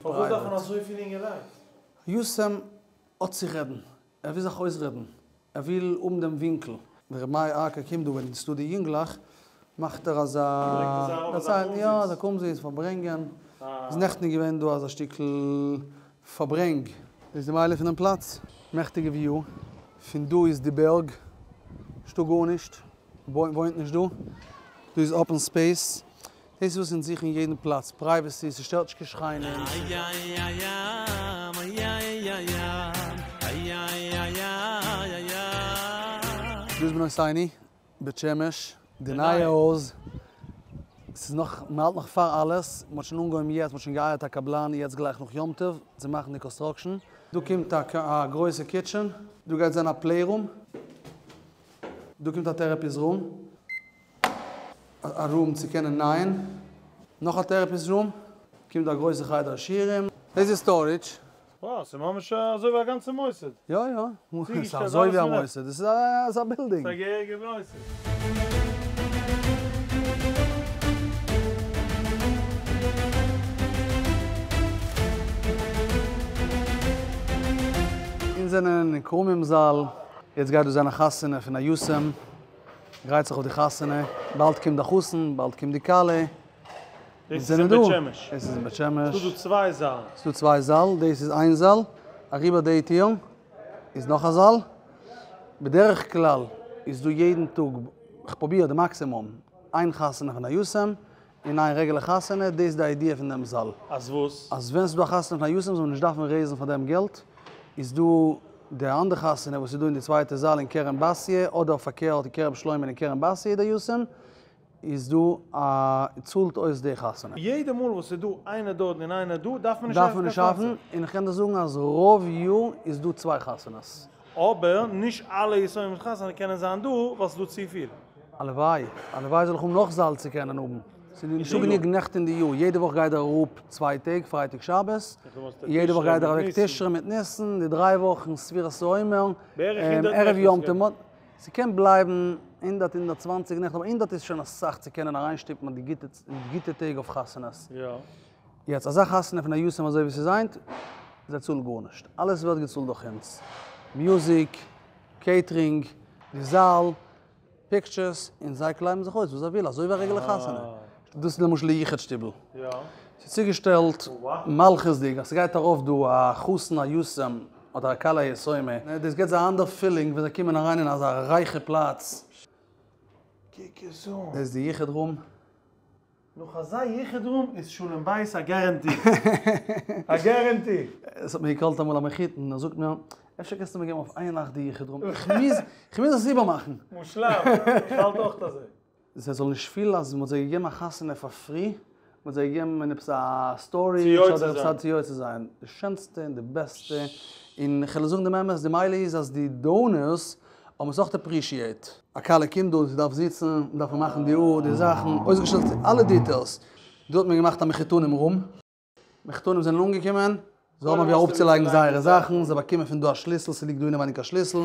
פארוואס דארף מען אזויפיל אינגעלייט? יתום האט צו רעדן, ער וויל זיך אויסרעדן, ער וויל האבן דעם ווינקל. ווען ר' מאיר אקער קומט דא ווען ס'דא די יונגלעך מאכט ער אזא דערציילט יא אזא קומזיץ פארברענגען, איז נעכטן געווען דא אזא שטיקל פארברענג. דאס איז די מעלה פונעם פלאץ, מעכטיגע וויו, פון דא איז די בערג, נישטא גארנישט, וואוינט נישט דא, דא איז אפען ספעיס, דאס איז וואס אונז זוכן אין יעדן פלאץ, פרייוועסי, ס'שטערט נישט קיין שכנים. דא איז בנותינו, בית שמש, די נייע הויז, ס'איז נאך, מ'האלט נאך פאר אלעס, מ'האט שוין אנגעהויבן יעצט, מ'האט שוין געהייערט א קבלן יעצט גלייך נאך יום טוב צו מאכן די קאנסטראקשן. דא קומט א גרויסע קיטשען, דא גייט זיין א פלעי רום, דא קומט א טערעפיסט רום. א רום צו קענען נייען. נאך א טערעפיסט רום. קומט א גרויסע חדר שיעורים. דאס איז סטארידזש. וואו, ס'איז ממש אזוי ווי א גאנצע מוסד. יא יא. ס'איז אזוי ווי א מוסד. עס איז א בילדינג. ס'איז א געהעריגע מוסד. אונז זענען אין כרמים זאל. יעצט גייט דא זיין א חתונה פון א יתום. גרייט זיך אויף די חתונה, באלד קומט די חתן, באלד קומט די כלה. דאס איז אין בית שמש. דאס איז אין בית שמש. ס'דא דא צוויי זאלן. ס'דא צוויי זאלן, דאס איז איין זאל, אריבער די טיר איז נאך א זאל. בדרך כלל איז דא יעדן טאג, כ'פרוביר די מאקסימום, איין חתונה פון א יתום, און איין רעגולער חתונה, דאס איז די איידיע פון דעם זאל. אז וואס? אז ווען ס'איז דא א חתונה פון א יתום זאל מען נישט דארפן רעיזן פאר דעם געלט, איז דא די אנדער חתונה וואס איז דא אין די צווייטע זאל אין כרם בתיה, אדער פארקערט אין כרם שלמה און אין כרם בתיה די יתום, איז דא א צאלט אויס די חתונה. יעדע מאל וואס ס'איז דא איינער דארט און איינער דא דארף מען נישט דארף מען נישט שאפן, און איך קען דיר זאגן אז רוב יאר איז דא צוויי חתונות. אבער נישט אלע יתומים מיט חתונה קענען זיין דא ווייל ס'איז דא צופיל. הלוואי, הלוואי זאל איך האבן נאך זאל צו קענען האבן. ס'איז נישטא גענוג נעכט אין די יאר, יעדע וואך גייט ער אראפ צוויי טעג, פרייטאג שבת, יעדע וואך גייט ער אוועק תשרי מיט ניסן, די דריי וואכן ספירת העומר, ערב יום טוב, ס'קען בלייבן הונדערט הונדערט צוואנציג נעכט, אבער הונדערט איז שוין אסאך צו קענען אריינשטופן די גוטע טעג אויף חתונות. יעצט אזא חתונה פון א יתום אזוי ווי ס'איז היינט, זיי צאלן גארנישט, אלעס ווערט געצאלט דורך אונז, מיוזיק, קעיטרינג, די זאל, פיקטשערס, און זיי קלייבן זיך אויס וואס זיי ווילן, אזוי ווי א רעגולער חתונה. דאס איז למשל די יחוד שטיבל. ס'איז צוגעשטעלט מלכות'דיג, אז ס'גייט ארויף דא א חתן א יתום אדער א כלה יתומה, דאס געבט זיי א אנדער פילינג ווען זיי קומען אריין אין אזא רייכע פלאץ. קוק עס אן. דאס איז די יחוד רום. נאך אזא יחוד רום איז שלום בית א גערענטי. א גערענטי. עס האט מיר געקאלט אמאל א מחותן, ער זאגט מיר, אפשר קענסטו מיר געבן אויף איין נאכט די יחוד רום, איך מוז, איך מוז עס איבערמאכן. מושלם, איך האלט אויך אזוי. זיי זאלן נישט פילן אז מען האט זיי געגעבן א חתונה פאר פרי, מען האט זיי געגעבן עפעס א סטארידזש אדער עפעס א צו יוצא זיין, די שענסטע און די בעסטע, און כ'על זאגן דעם אמת, די מעלה איז אז די דאונערס האבן עס אויך אפרישיעט. א כלה קומט דא, זי דארף זיצן, מען דארף איר מאכן די האר, די זאכן, אויסגעשטעלט אלע דיטעילס. דא האט מען געמאכט א מחותנים רום. מחותנים זענען אנגעקומען, זיי האבן ווי אראפצולייגן זייערע זאכן, זיי באקומען פון דא א שליסל, ס'ליגט דא אינעווייניג א שליסל.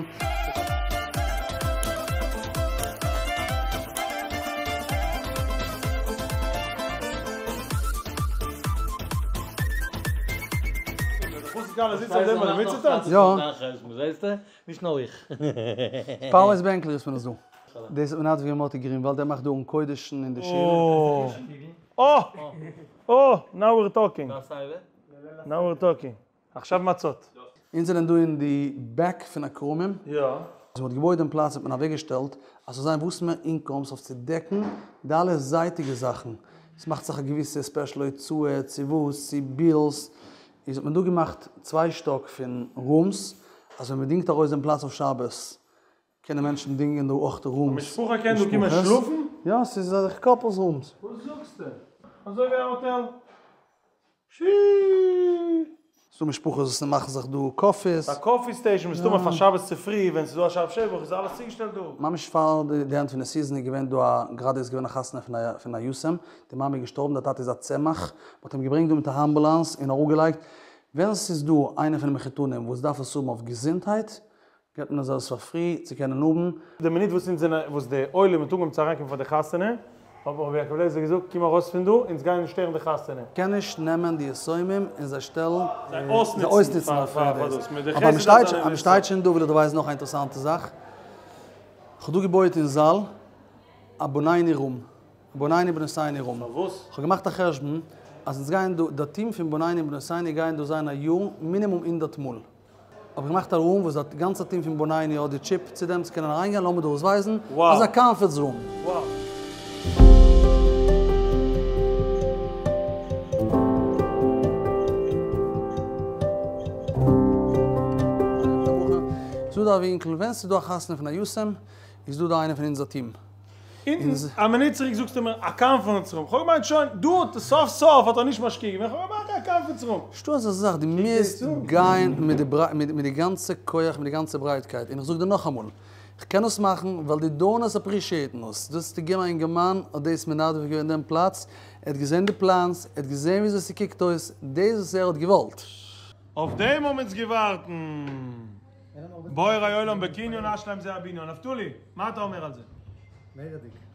יא. פארווערטס בענקל רופט מען עס דא. דאס האט מנדב געווען מאטי גרינוואלד, ער מאכט דא ארון קודש'ן אין די שול. אה! אה! נאו וויר טאלקינג. נאו וויר טאלקינג. עכשיו מצות. אונז זענען דא אין די בעק פון הכרמים. יא. אז מ'האט געבויעט דעם פלאץ האט מען אוועקגעשטעלט אז ס'זאל זיין וואס מער אינקאמס אויף צו דעקן די אלע זייטיגע זאכן. עס מאכט זיך א געוויסע ספעשל הוצאה צו וואס, צו בילס, איז האט מען דא געמאכט צוויי שטאק פון רומס, אז ווען מ'דינגט ארויס דעם פלאץ אויף שבת קענען מענטשן דינגען דא אויך די רומס. א משפחה קען דא קומען שלאפן? יא, ס'איז אזעלכע קאפלס רומס. וואס זאגסטו? אזוי ווי א האטעל? פשי! ס'דא משפחות וואס מאכן זיך דא קאפיס. א קאפי סטעישן מסתמא פאר שבת צופרי ווען ס'איז דא א שבת שבח איז אלעס צוגעשטעלט דא. ממש פאר די ענד פון די סיזען איז געווען דא א, גראדע איז געווען א חתונה פון א יתום, די מאמע איז געשטארבן די טאטע איז א צמח, מ'האט אים געברענגט דא מיט א אמבולאנס און אראפגעלייגט, ווען ס'איז דא איינער פון די מחותנים וואס דארף עס האבן אויף געזונטהייט, געבט מען עס פאר פרי צו קענען האבן. די מינוט וואס אונז זענען וואס די עולם האט אנגעהויבן צו אריינקומען פאר די חתונה, האט רבי יעקב לעזער געזאגט קום ארויס פון דא, אונז גייען נישט שטערן די חתונה. קען נישט נעמען די יתומים און זיי שטעלן זיי אויסנוצן פאר דאס, מיט די אבער חסד דארף זיין אז מ'שטייט שוין דא וויל איך דיר ווייזן נאך א אינטערעסאנטע זאך, כ'האב דא געבויעט אין זאל א בונייני רום, בונייני בנותיני רום. פארוואס? כ'האב געמאכט א חשבון אז אונז גייען דא, די טיעם פון בונייני בנותיני גייען דא זיין א יאר מינימום הונדערט מאל. האב איך געמאכט א רום וואס די גאנצע טיעם פון בונייני האט די טשיפ צו דעם צו קענען אריינגיין, לאמיר דא עס ווייזן, אזא קאנפערענס רום. ס'דא דא א ווינקל, ווען ס'איז דא א חתונה פון א יתום, איז דא דא איינער פון אונזער טיעם. אונטן, א מינוט צוריק זאגסטו מיר א קאנפערענס רום, כ'האב געמיינט שוין, דא האט סוף סוף האט ער נישט משקיע געווען, כ'האב געמיינט א קאנפערענס רום. נישטא אזא זאך, דו מוזט גיין מיט די מיט די גאנצע כח, מיט די גאנצע ברייטקייט, און איך זאג דיר נאכאמאל, כ'קען עס מאכן ווייל די דאונערס אפרישיעטן עס, דאס האט געגעבן א אינגערמאן האט דאס מנדב געווען דעם פלאץ, ער האט געזען די פלאנס, ער האט געזען וויאזוי ס'קוקט אויס, דאס וואס ער האט געוואלט. אויף דעם האבן אונז געווארטן. בורא עולם בקנין השלם זה הבנין. נפתלי, מה אתה אומר על זה?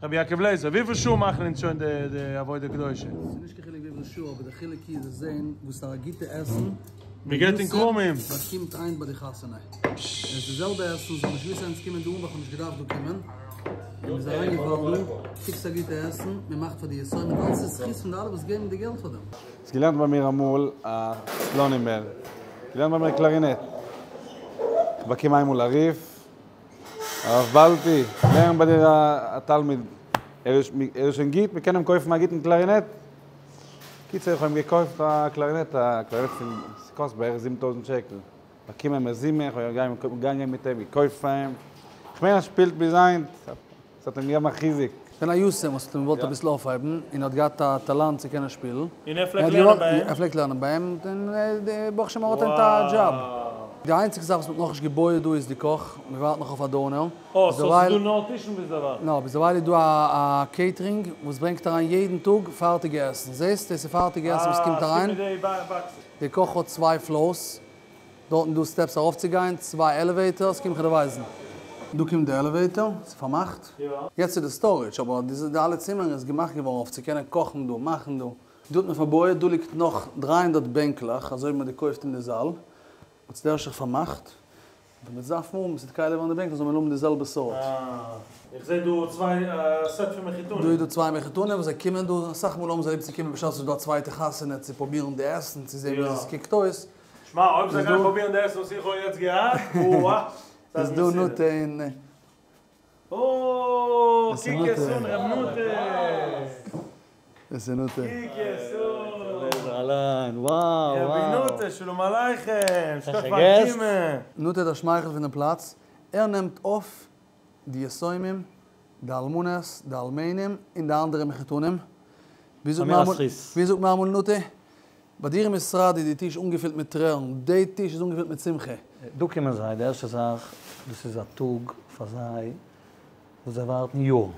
רבי יעקב לייזער, וויפיל שעה מאכן אונז שוין די עבודה קדושה? ס'איז נישט קיין חילוק וויפיל שעה, אבער די חילוק איז צו זען וואס פאר א גוטע עסן מען געט אין כרמים. באקומט איין ביי די חתונה. עס איז די זעלבע עסן, זיי האבן נישט געוואוסט אז אונז קומען דא אן ווייל כ'האב נישט געדארפט דא קומען. און מ'איז אריינגעפאלן דא, קוק ס'איז א גוטע עסן, מען מאכט פאר די יתומים, אלס איז זכות פון די אלע וואס געבן די געלט פאר דעם. האסט געלערנט ביי מיר אמאל א סלאנימער, געלערנט ביי מיר קלארינעט. איך באקום איינמאל א רוף, הרב באלטי, לערנט ביי דיר א תלמיד, ער איז שוין גוט, מ'קען אים קויפן א גוטן קלארינעט. קיצור, איך האב אים געקויפט א קלארינעט, א קלארינעט פון, ס'קאסט בערך 7000 שקל. באקומען מזומן, איך בין געגאנגען מיט אים, געקויפט פאר אים. כ'מיין ער שפילט ביז היינט, ס'האט אים געגעבן א חיזוק. פון א יתום וואס האט אים געוואלט אביסל אויפהייבן, און האט געהאט א טאלאנט צו קענען שפילן. און ער פלעגט לערנען ביי אים? ער פלעגט לערנען ביי אים, און ברוך השם ער האט היינט א דזשאב. די איינציגע זאך וואס מ'האט נאכנישט געבויעט דא איז די קאך, מ'ווארט נאך אויף א דאונער. אה, סאו ס'איז דא נאר טישן ביזדערווייל? נא, ביזדערווייל איז דא א קעיטרינג וואס ברענגט אריין יעדן טאג פארטיגע עסן. זעסט? דאס איז פארטיגע עסן וואס קומט אריין. אה, ס'קומט מיט די באקסעס. די קאך האט צוויי פלארס, דארטן דא סטעפס ארויפצוגיין, צוויי עלעוועיטארס, קום כ'דיר ווייזן. דא קומט די עלעוועיטאר, ס'איז פארמאכט. יעצט איז די סטארעדזש, אבער די אלע צימערן איז געמאכט געווארן אויף צו קענען קאכן דא, מאכן דא. דא האט מען פארבויעט, דא ליגט נאך 300 בענקלעך, אזוי האט מען געקויפט אין די זאל, האט עס דערשט זיך פארמאכט. ווען מ'וועט דארפן האבן, ס'וועט קאליע ווערן די בענקלעך, זאל מען האבן די זעלבע סארט. אה, איך זע דא צוויי סעט פון מחותנים. דא איז דא צוויי מחותנים וואס זיי קומען דא, אסאך מאל האבן זיי ליב צו קומען בשעת ס'איז דא א צווייטע חתונה צו פרובירן די עסן, צו זען וויאזוי ס'קוקט אויס. שמע, אויב זיי גייען פרובירן די עסן וואס איך האב יעצט געהאט, אוה, זיי איז דא נוטה אין. אוה, קוק עס אן, ר' נוטה. עס איז נוטה. קוק עס אן. אליין, וואו, וואו. רבי נוטה, שלום עליכם, שכוח פארן קומען. נוטה דער שמייכל פון דעם פלאץ, ער נעמט אויף די יתומים, די אלמנות, די אלמנים, און די אנדערע מחותנים. ווי זאגט מען אמאל נוטה? ביי דיר אין משרד איז די טיש אנגעפילט מיט טרערן, די טיש איז אנגעפילט מיט שמחה. דא קומען זיי, די ערשטע זאך, דאס איז א טאג פאר זיי וואס זיי ווארטן יארן,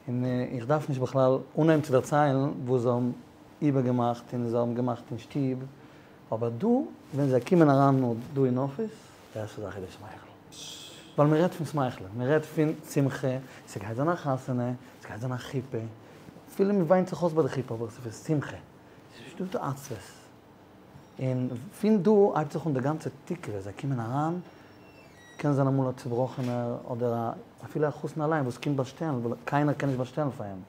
און איך דארף נישט בכלל אנהייבן צו דערציילן וואס זיי האבן איבערגעמאכט און זיי האבן געמאכט אין שטוב. אבער דא ווען זיי קומען אריין נאר דא אין אפיס, די ערשטע זאך איז די שמייכל. ווייל מען רעדט פון שמייכלען, מען רעדט פון שמחה, ס'גייט זיין א חתונה, ס'גייט זיין א חופה, אפילו מען וויינט זיך אויס ביי די חופה אבער ס'איז פון שמחה, ס'איז נישטא די עצבות. און פון דא הייבט זיך אן די גאנצע תקוה, זיי קומען אריין, קען זיין אמאל א צובראכענער אדער א אפילו א חתן אליין וואס קומט באשטעלן ווייל קיינער קען נישט באשטעלן פאר אים.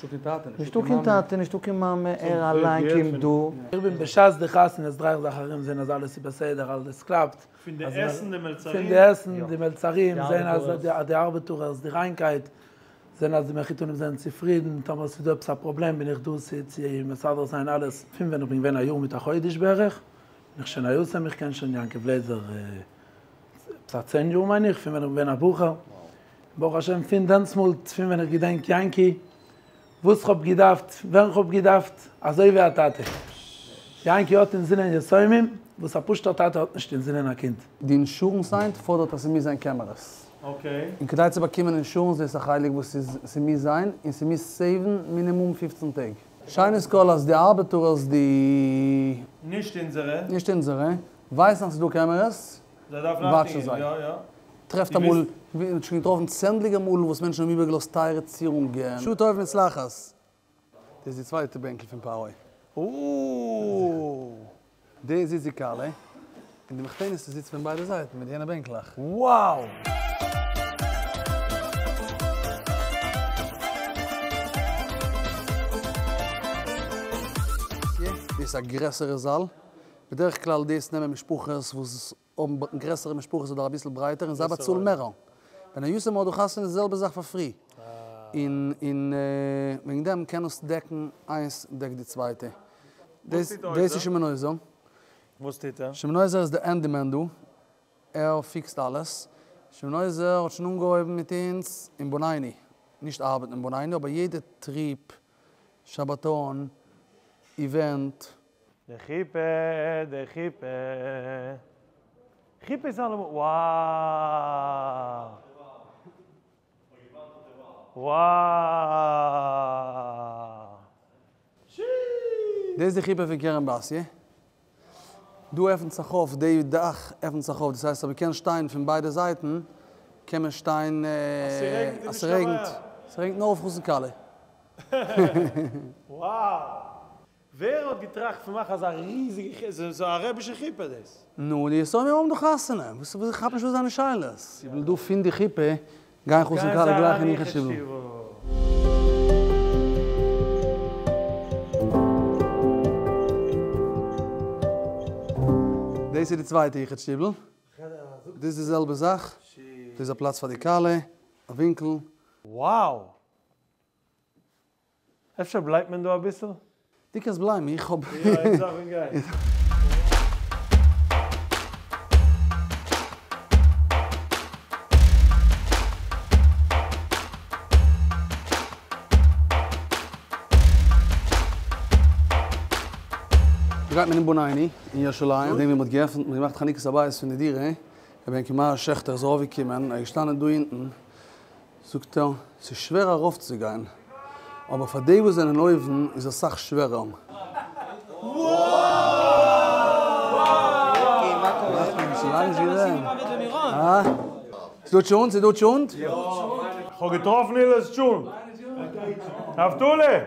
נישטא קיין טאטע, נישטא קיין טאטע, נישטא קיין מאמע, ער אליין קומט דא. איך בין בשעת די חתונה דריי איך זיך ארום זען אז אלעס איז בסדר, אלעס קלאפט. פון די עסן די מלצרים. פון די עסן די מלצרים, זען אז די ארבעטארערס, די ריינקייט, זען אז די מחותנים זענען צופרידן, טאמער עס איז דא עפעס א פראבלעם בין איך דא צו צו מסדר זיין אלעס. פון ווען איך בין געווען א יאר מיט א חודש בערך, בין איך שוין א יתום, איך קען שוין יעקב לעזער עפעס א צען יאר מיין איך, פון ווען איך בין געווען א בחור, ברוך השם פון דענסמאלט פון ווען איך געדענק יענקי, וואס כ'האב געדארפט, ווען כ'האב געדארפט, אזוי ווי א טאטע. יענקי האט אינזינען יתומים, וואס א פשוט'ער טאטע האט נישט אינזינען א קינד. די אינשורענס היינט פאדערט אז ס'מוז זיין קעמערעס. און כדי צו באקומען אינשורענס דאס איז א חלק וואס איז ס'מוז זיין, און ס'מוז סעיוון מינימום פופצן טעג. שנית כל אז די ארבעטארערס די. נישט אונזערע. נישט אונזערע. ווייסן אז ס'איז דא קעמערעס. זיי דארפן וואטשן אכטונג געבן, זיי. יא יא. טרעפט אמאל, מ'האט שוין געטראפן צענדליגע מאל וואס מענטשן האבן איבערגעלאזט טייערע צירונגען. שעה טובה ומוצלחת. דאס איז די צווייטע בענקל פון פרעה. אוו! דא זיצט די כלה, און די מחותנת'טע זיצט פון ביידע זייטן מיט יענע בענקלעך. Wow! דאס איז א גרעסערע זאל, בדרך כלל דאס נעמען משפחות וואס האבן גרעסערע משפחות אדער אביסל ברייטער און זיי באצאלן מער. ווען א יתום האט דא חתונה איז די זעלבע זאך פאר פרי. און און וועגן דעם קען עס דעקן איינס דעקט די צווייטע. דאס איז שמעון עוזר. וואס טוט ער? שמעון עוזר איז די הענדימען דא. ער פיקסט אלעס. שמעון עוזר האט שוין אנגעהויבן מיט אונז אין בונייני. נישט ארבעטן אין בונייני אבער יעדע טריפ, שבתון, איווענט. די חופה, די חופה, חופה איז אלעמאל, wow! Wow! דאס איז די חופה פון כרם בתיה. דא עפנט זיך אויף, די דאך עפנט זיך אויף, דאס הייסט אז מ'קען שטיין פון ביידע זייטן, קען מען שטיין אז ס'רעגנט איז נישט קיין בעיה. ס'רעגנט נאר אויף חתן כלה. Wow! ווער האט געטראכט פון מאכן אזא ריזיגע חופה? ס'איז א רבי'שע חופה דאס. נו, די יתומים האבן דאך חתונה, וואס איך כאפ נישט וואס דיינע שאלות. איך וויל דא פון די חופה גיין חתן כלה גלייך אין יחוד שטיבל. דאס איז די צווייטע יחוד שטיבל. דאס איז די זעלבע זאך. דאס איז א פלאץ פאר די כלה, א ווינקל. Wow! אפשר בלייבט מען דא אביסל? דו קענסט בלייבן, איך האב. יא, אונז דארפן גיין. דא גייט מען אין בונייני אין ירושלים, נאכדעם ווי מען האט געעפנט, מען האט געמאכט חנוכת הבית פון די דירה, רבי יעקב מאיר שעכטער איז ארויפגעקומען, ער איז געשטאנען דא אונטן, זאגט ער, ס'איז שווער ארויפצוגיין, אבער פאר די וואס זענען אויבן איז אסאך שווערער. ס'דא טשולנט? ס'דא טשולנט? כ'האב געטראפן הילל'ס טשולנט. נפתלי!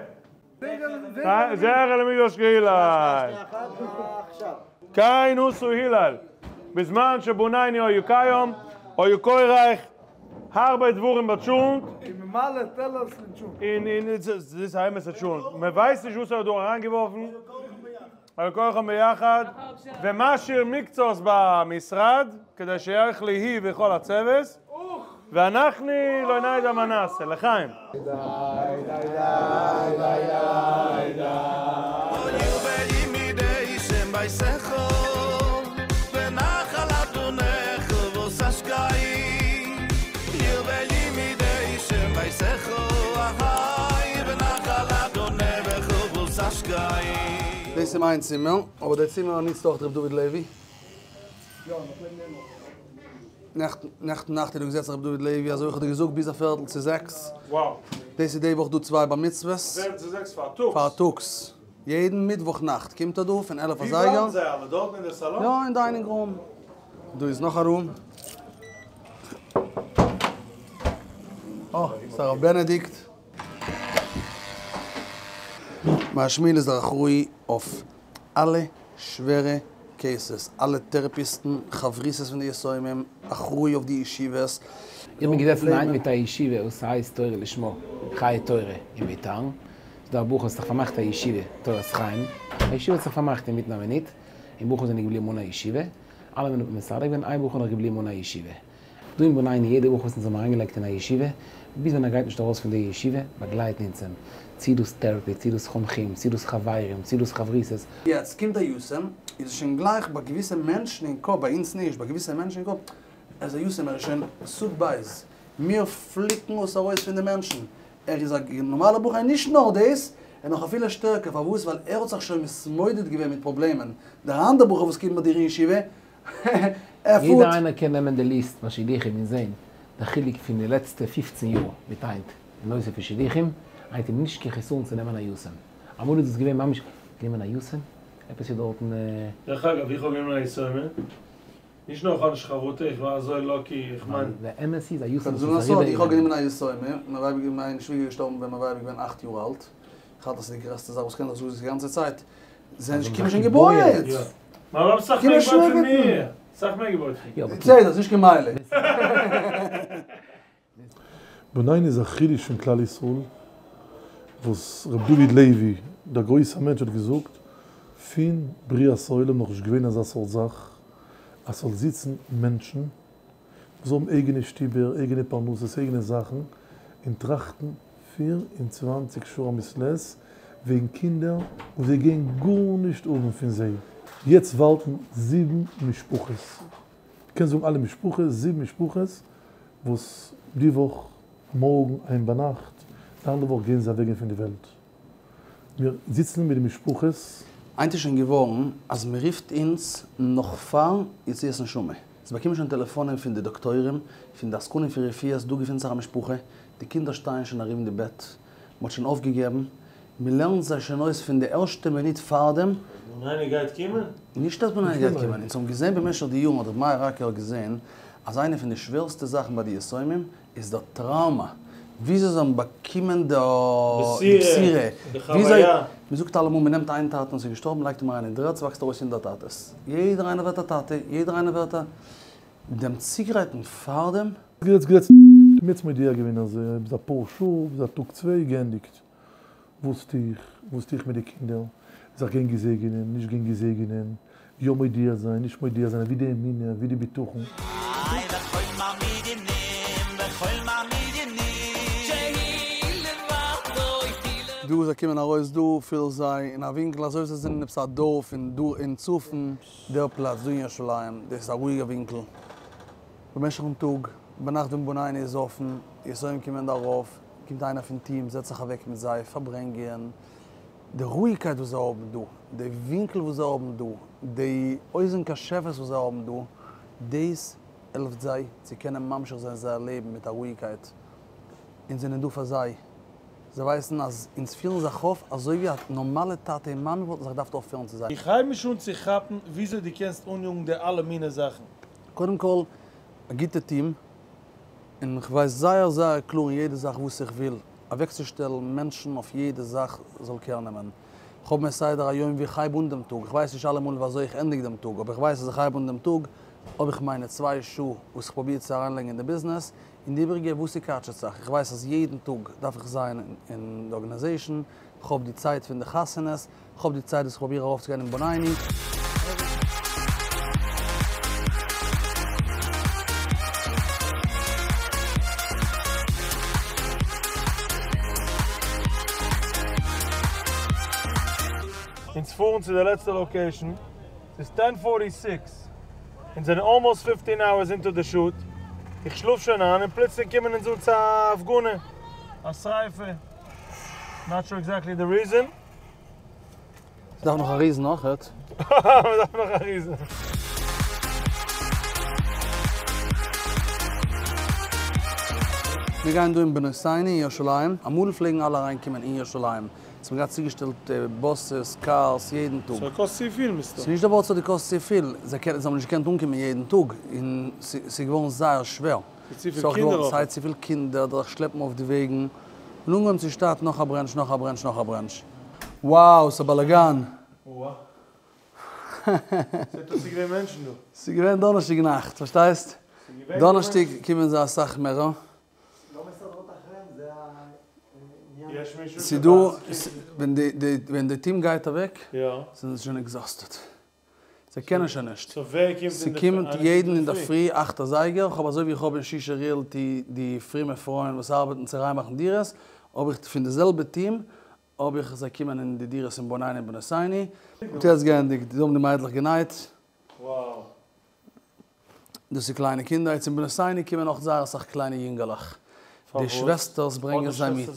זכר למקדש כהלל. כן עשו הלל. בזמן שבונייני היו קיים, היו כורך הרבה דברים בטשולנט. און און דאס איז א אמת'ע טשולנט. מען ווייסט נישט וואס ער האט דא אריינגעווארפן. היו כורכם ביחד. ומשאיר מקצת במשרד, כדי שיאכלו הוא וכל הצוות. ואנחנו לא נדע מה נעשה, לחיים. דאס איז מיין צימער, אבער די צימער נוצט אויך ר' דוד לעווי. נעכטן נאכט איז דא געזעצן רבי דוד לעווי, אזוי ווי איך האב דיר געזאגט ביז א פערטל צו זעקס. דאס איז די וואך דא צוויי בר מצוות. פערטל צו זעקס פארטאגס. פארטאגס. יעדן מיטוואך נאכט קומט ער דא פון 11 ווי אזייגער. בלייבן זיי אלע? דארטן אין די סאלאן? יא, אין דיינינג רום. דא איז נאך א רום. אה, ס'איז הרב בענעדיקט. מאיר שמואל איז דער אחראי אויף אלע שווערע קעיסעס, אלע טערעפיסטן, חברותות פון די יתומים, אחראי אויף די ישיבות. איך בין געזעצן היינט מיט א ישיבה וואס הייסט תורה לשמה, חיי תורה אין ביתר, ס'איז דא א בחור וואס האט זיך פארמאכט א ישיבה תורת חיים, א ישיבה האט זיך פארמאכט אינמיטן א מינוט, און בחורים זענען געבליבן אן א ישיבה, אלעמען האט מען מסדר געווען, איין בחור איז נאך געבליבן אן א ישיבה. דא אין בונינו יעדע בחור וואס אונז האבן אריינגעלייגט אין א ישיבה, ביז ווען ער גייט נישט ארויס פון די ישיבה, באגלייטן אונז אים, צי דאס טעראפי, צי דאס חונכים, צי דאס חברים, צי דאס חברותות. יעצט קומט א יתום, איז עס שוין גלייך ביי געוויסע מענטשן אין קאפ, ביי אונז נישט, ביי געוויסע מענטשן אין קאפ, ער איז א יתום, ער איז שוין סוג ב', מיר פליקן עס ארויס פון די מענטשן, ער איז א נארמאלער בחור און נישט נאר דאס, ער נאך אפילו שטערקער, פארוואס? ווייל ער האט זיך שוין מתמודד געווען מיט פראבלעמען, דער אנדער בחור וואס קומט ביי דיר אין ישיבה, ער פארט. יעדער איינער קען נעמען די ליסט ביי שידוכים און זעהן די חילוק פון די לעצטע פופצן יאר מיט היינט אין נושא פון שידוכים, היינט איז נישט קיין חסרון צו נעמען א יתום, אמאל איז דאס געווען ממש גענומען א יתום, עפעס איז דארטן. דרך אגב, איך האב גענומען א יתומה, נישט נאר איך האב נישט חרטה, איך בין אזוי לאקי, איך מיין. די אמת איז א יתום כ'וועל זאגן א סוד, איך האב גענומען א יתומה, מיין ווייב איז מיין שוויגער געשטארבן ווען מיין ווייב איז געווען אכט יאר אלט, איך האלט אז ס'איז די גרעסטע זאך וואס קען זיך זאגן די גאנצע צייט, זענען נישט קינדער שוין געבויעט? מיין ווייב סאך מער געבויט פון מיר! סאך מער געבויט פון מיר. בסדר, ס'איז נישט קיין מעלה. בונינו איז א חידוש פון כלל ישראל וואס ר' דוד לעווי דער גרויסער מענטש האט געזאגט, פון בריאת העולם נאך נישט געווען אזא סארט זאך אז ס'זאל זיצן מענטשן וואס האבן אייגענע שטיבער, אייגענע פרנסות, אייגענע זאכן, און טראכטן 24 שעה א מעת לעת וועגן קינדער וואס זיי גייען גארנישט האבן פון זיי. יעצט ווארטן זיבן משפחות, קענסט זאגן אלע משפחות, זיבן משפחות וואס די וואך, מארגן, היינט ביינאכט, די אנדערע וואך גייען זיי אוועקגיין פון די וועלט. מיר זיצן מיט די משפחות. היינט איז שוין געווארן אז מען רופט אונז נאך פאר יציאת נשמה. אונז באקומען שוין טעלעפאנען פון די דאקטוירים, פון די עסקנים פון רפואה אז דא געפינט זיך א משפחה, די קינדער שטייען שוין ארום די בעט, מען האט שוין אויפגעגעבן, מען לערנט זיי שוין אויס פון די ערשטע מינוט פארדעם. בונינו גייט קומען? נישט אז בונינו גייט קומען, אונז האבן געזען במשך די יארן האט ר' מאיר ראקער געזען אז איינע פון די שווערסטע זאכן ביי די יתומים איז דער טראומא, וויאזוי זיי האבן באקומען די בשורה, די חוויה. מען זאגט אלעמאל מען נעמט איין טאטע וואס איז געשטארבן לייגט אים אריין אין דר'ערד ס'וואקסט ארויס הונדערט טאטעס, יעדער איינער ווערט א טאטע, יעדער איינער ווערט א, דעם צוגרייטן פארדעם. געזעצט געזעצט מ'האט מודיע געווען אז ביז אפאר שעה ביז א טאג צוויי געענדיגט, וואס טו איך, וואס טו איך מיט די קינדער, זיך גיין געזעגענען, נישט גיין געזעגענען, יא מודיע זיין, נישט מודיע זיין, ווי די אמונה, ווי די בטחון. דא זיי קומען ארויס דא פילן זיי אין א ווינקל אזוי ווי זיי זענען עפעס א דארף אין דא אין צפון דער פלאץ דא אין ירושלים דאס איז א רואיגע ווינקל במשך'ן טאג ביינאכט ווען בונינו איז אפן יתומים קומען דא ארויף קומט איינער פון טיעם זעצט זיך אוועק מיט זיי פארברענגען די רואיגקייט וואס זיי האבן דא, די ווינקל וואס זיי האבן דא, די אוזן קשבת וואס זיי האבן דא, דאס העלפט זיי צו קענען ממשיך זיין זייער לעבן מיט א רואיגקייט. אונז זענען דא פאר זיי. זיי ווייסן אז אונז פירן זיך אויף אזוי ווי א נארמאלע טאטע און מאמע וואלטן זיך געדארפט אויפפירן צו זיי. איך הייב נישט אן צו כאפן וויאזוי דו קענסט אניאגן די אלע מיני זאכן. קודם כל, א גוטע טיעם, און כ'ווייס זייער זייער קלאר אין יעדע זאך וואס איך וויל, אוועקצושטעלן מענטשן אויף יעדע זאך זאל קער נעמען. כ'האב מיר סדר היום ווי איך הייב אן דעם טאג, כ'ווייס נישט אלעמאל ווי אזוי איך ענדיג דעם טאג, אבער כ'ווייס אז איך הייב אן דעם טאג האב איך מיינע צוויי שעה וואס כ'פרוביר צו אריינלייגן אין די ביזנעס, און די איבריגע וואס ס'קאטשעט זיך. איך ווייס אז יעדן טאג דארף איך זיין אין די ארגאניזעישן, כ'האב די צייט פון די חתונות, כ'האב די צייט וואס כ'פרוביר ארויפצוגיין אין בונינו. אונז פארן צו די לעצטע לאקעישן, ס'איז טען פארטי סיקס, אונז זענען אלמאסט פיפטין אווערס אינטו די שוט, איך שלאף שוין איין און פלוצלינג קומען אונז אן צו א הפגנה, א שריפה, נאט שור עקזעקטלי די ריזען. מ'דארף נאך א ריזן אויכעט. מ'דארף נאך א ריזן. מיר גייען דא אין בנותינו אין ירושלים, אמאל פלעגן אלע אריין קומען אין ירושלים, ס'האבן געהאט צוגעשטעלט באסעס, קארס, יעדן טאג. סאו קאסט צופיל מסתם. ס'איז נישט די ווארט ס'האט געקאסט צופיל, זיי קענען, זיי האבן נישט געקענט אנקומען יעדן טאג, און ס'איז געווארן זייער שווער. ס'איז צופיל ס'איז אויך קינדער געווארן אויך. סיי צופיל קינדער, דורך שלעפן אויף די וועגן, און אנגעהויבן צו שטארטן נאך א ברענטש, נאך א ברענטש, נאך א ברענטש. Wow, ס'איז א באלאגאן. וואו. זעט אויס ס'איז געווען מענטשן דא. ס'איז געווען דאנערשטאג נאכט, פארשטייסט? דאנערשטאג קומען זיי אסאך מער. ס'איז דא, ווען די טיעם גייט אוועק, זענען זיי שוין exhausted. זיי קענען שוין נישט. ס'קומט יעדן אינדערפרי אכט אזייגער, כ'האב אזוי ווי איך האב אין שישא ריעלטי די פרומע פרויען וואס ארבעטן צו ריינמאכן דירות, האב איך פון די זעלבע טיעם האב איך זיי קומען אין די דירות אין בוניני און בנותיני. מ'האט יעצט געענדיגט, דא האבן די מיידלעך גענייט. דאס איז קליינע קינדער, יעצט אין בנותיני קומען אויך זייער אסאך קליינע יונגעלעך, די שוועסטערס ברענגען זיי מיט.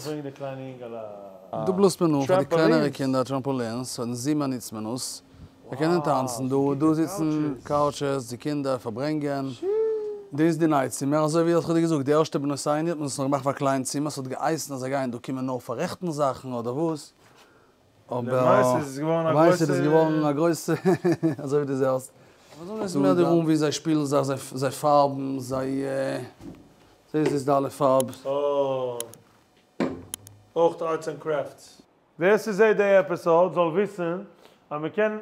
דא בלאזט מען אן פאר די קלענערע קינדער trampolines, אין זומער נוצט מען עס, זיי קענען טאנצן דא, דא זיצן couches, די קינדער פארברענגען. דאס איז די נייט צימער, אזוי ווי איך האב דיר געזאגט, די ערשטע בנותיני האט מען עס נאר געמאכט פאר א קליין צימער, ס'האט געהייסן אז זיי גייען דא קומען נאר פאררעכטן זאכן אדער וואס, אבער למעשה איז עס געווארן א למעשה איז עס גרויסע. געווארן א גרויסע, אזוי ווי דו זעסט. דאס איז מער די room ווי זיי שפילן זיך, זיי פארבן, זיי, זעסט דאס די אלע פארב. אה. אויך arts and crafts. ווער ס'זעט די episode זאל וויסן אז מ'קען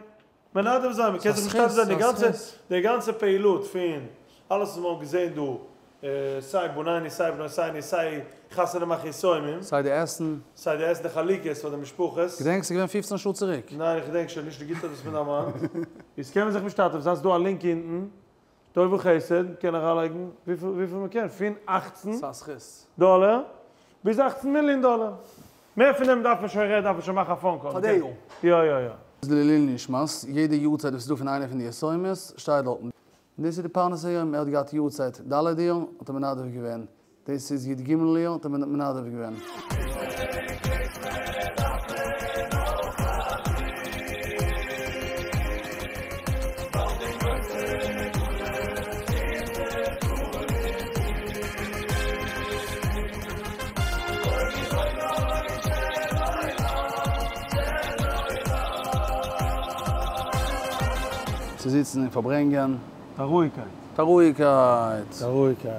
מנדב זיין, מ'קען זיך משתתף זיין די גאנצע די גאנצע פעילות פון אלעס וואס מ'האט געזען דא, סיי בוניני סיי בנותיני סיי חתונה מאכן יתומים. סיי די עסן. סיי די עסן די חלוקות פאר די משפחות. געדענקסט ס'איז געווען פופצן שעה צוריק? ניין איך געדענק שוין נישט, די גוטע האט עס מיר דערמאנט. איז קען מען זיך משתתף זיין, ס'דא א לינק אונטן, טוב וחסד, מ'קען אריינלייגן וויפיל וויפיל מ'קען, פון אכצן דאלער ביז אכצן מיליאן דאלער. מער פון דעם דארף מען שוין רעדן, דארף מען שוין מאכן א phone call. פאר די יאר. יא יא יא. איז לעילוי נשמת, יעדע יארצייט וואס איז דא פון איינע פון די יתומות שטייט דארטן. דאס איז די פרנס היום, ער האט געהאט יארצייט ד' אייר האט ער מנדב געווען, דאס איז י"ג אייר האט ער מנדב געווען. צו זיצן און פארברענגען. א רואיגקייט. א רואיגקייט. א רואיגקייט.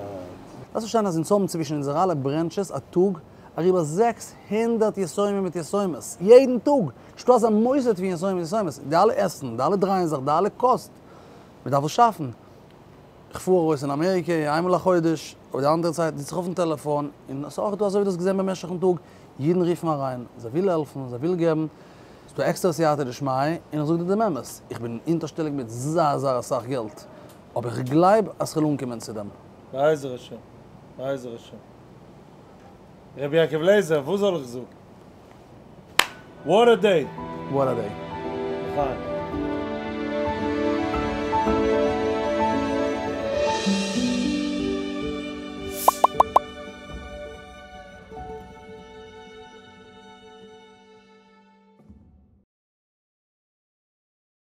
דארפסט פארשטיין אז אונז האבן צווישן אונזערע אלע branches א טאג אריבער 600 יתומים מיט יתומות. יעדן טאג! נישטא אזא מוסד פון יתומים מיט יתומות. די אלע עסן, די אלע דרייען זיך, די אלע קאסט. מען דארף עס שאפן. איך פאר ארויס אין אמעריקע איינמאל א חודש, אבער די אנדערע צייט זיץ איך אויפן טעלעפאן, און עס איז אויך דא אזוי ווי דו האסט געזען במשך'ן טאג, אידן רופן אריין, זיי ווילן העלפן, זיי ווילן געבן, ס'איז דא עקסטערע סייעתא דשמיא, און איך זאג דיר דעם אמת, איך בין אונטערשטעליג מיט זייער זייער אסאך געלט, אבער איך גלייב אז כ'וועל אנקומען צו דעם. בעזר השם, בעזר השם. רבי יעקב לעזער, וואס זאל איך זאגן? What a day! What a day. לחיים.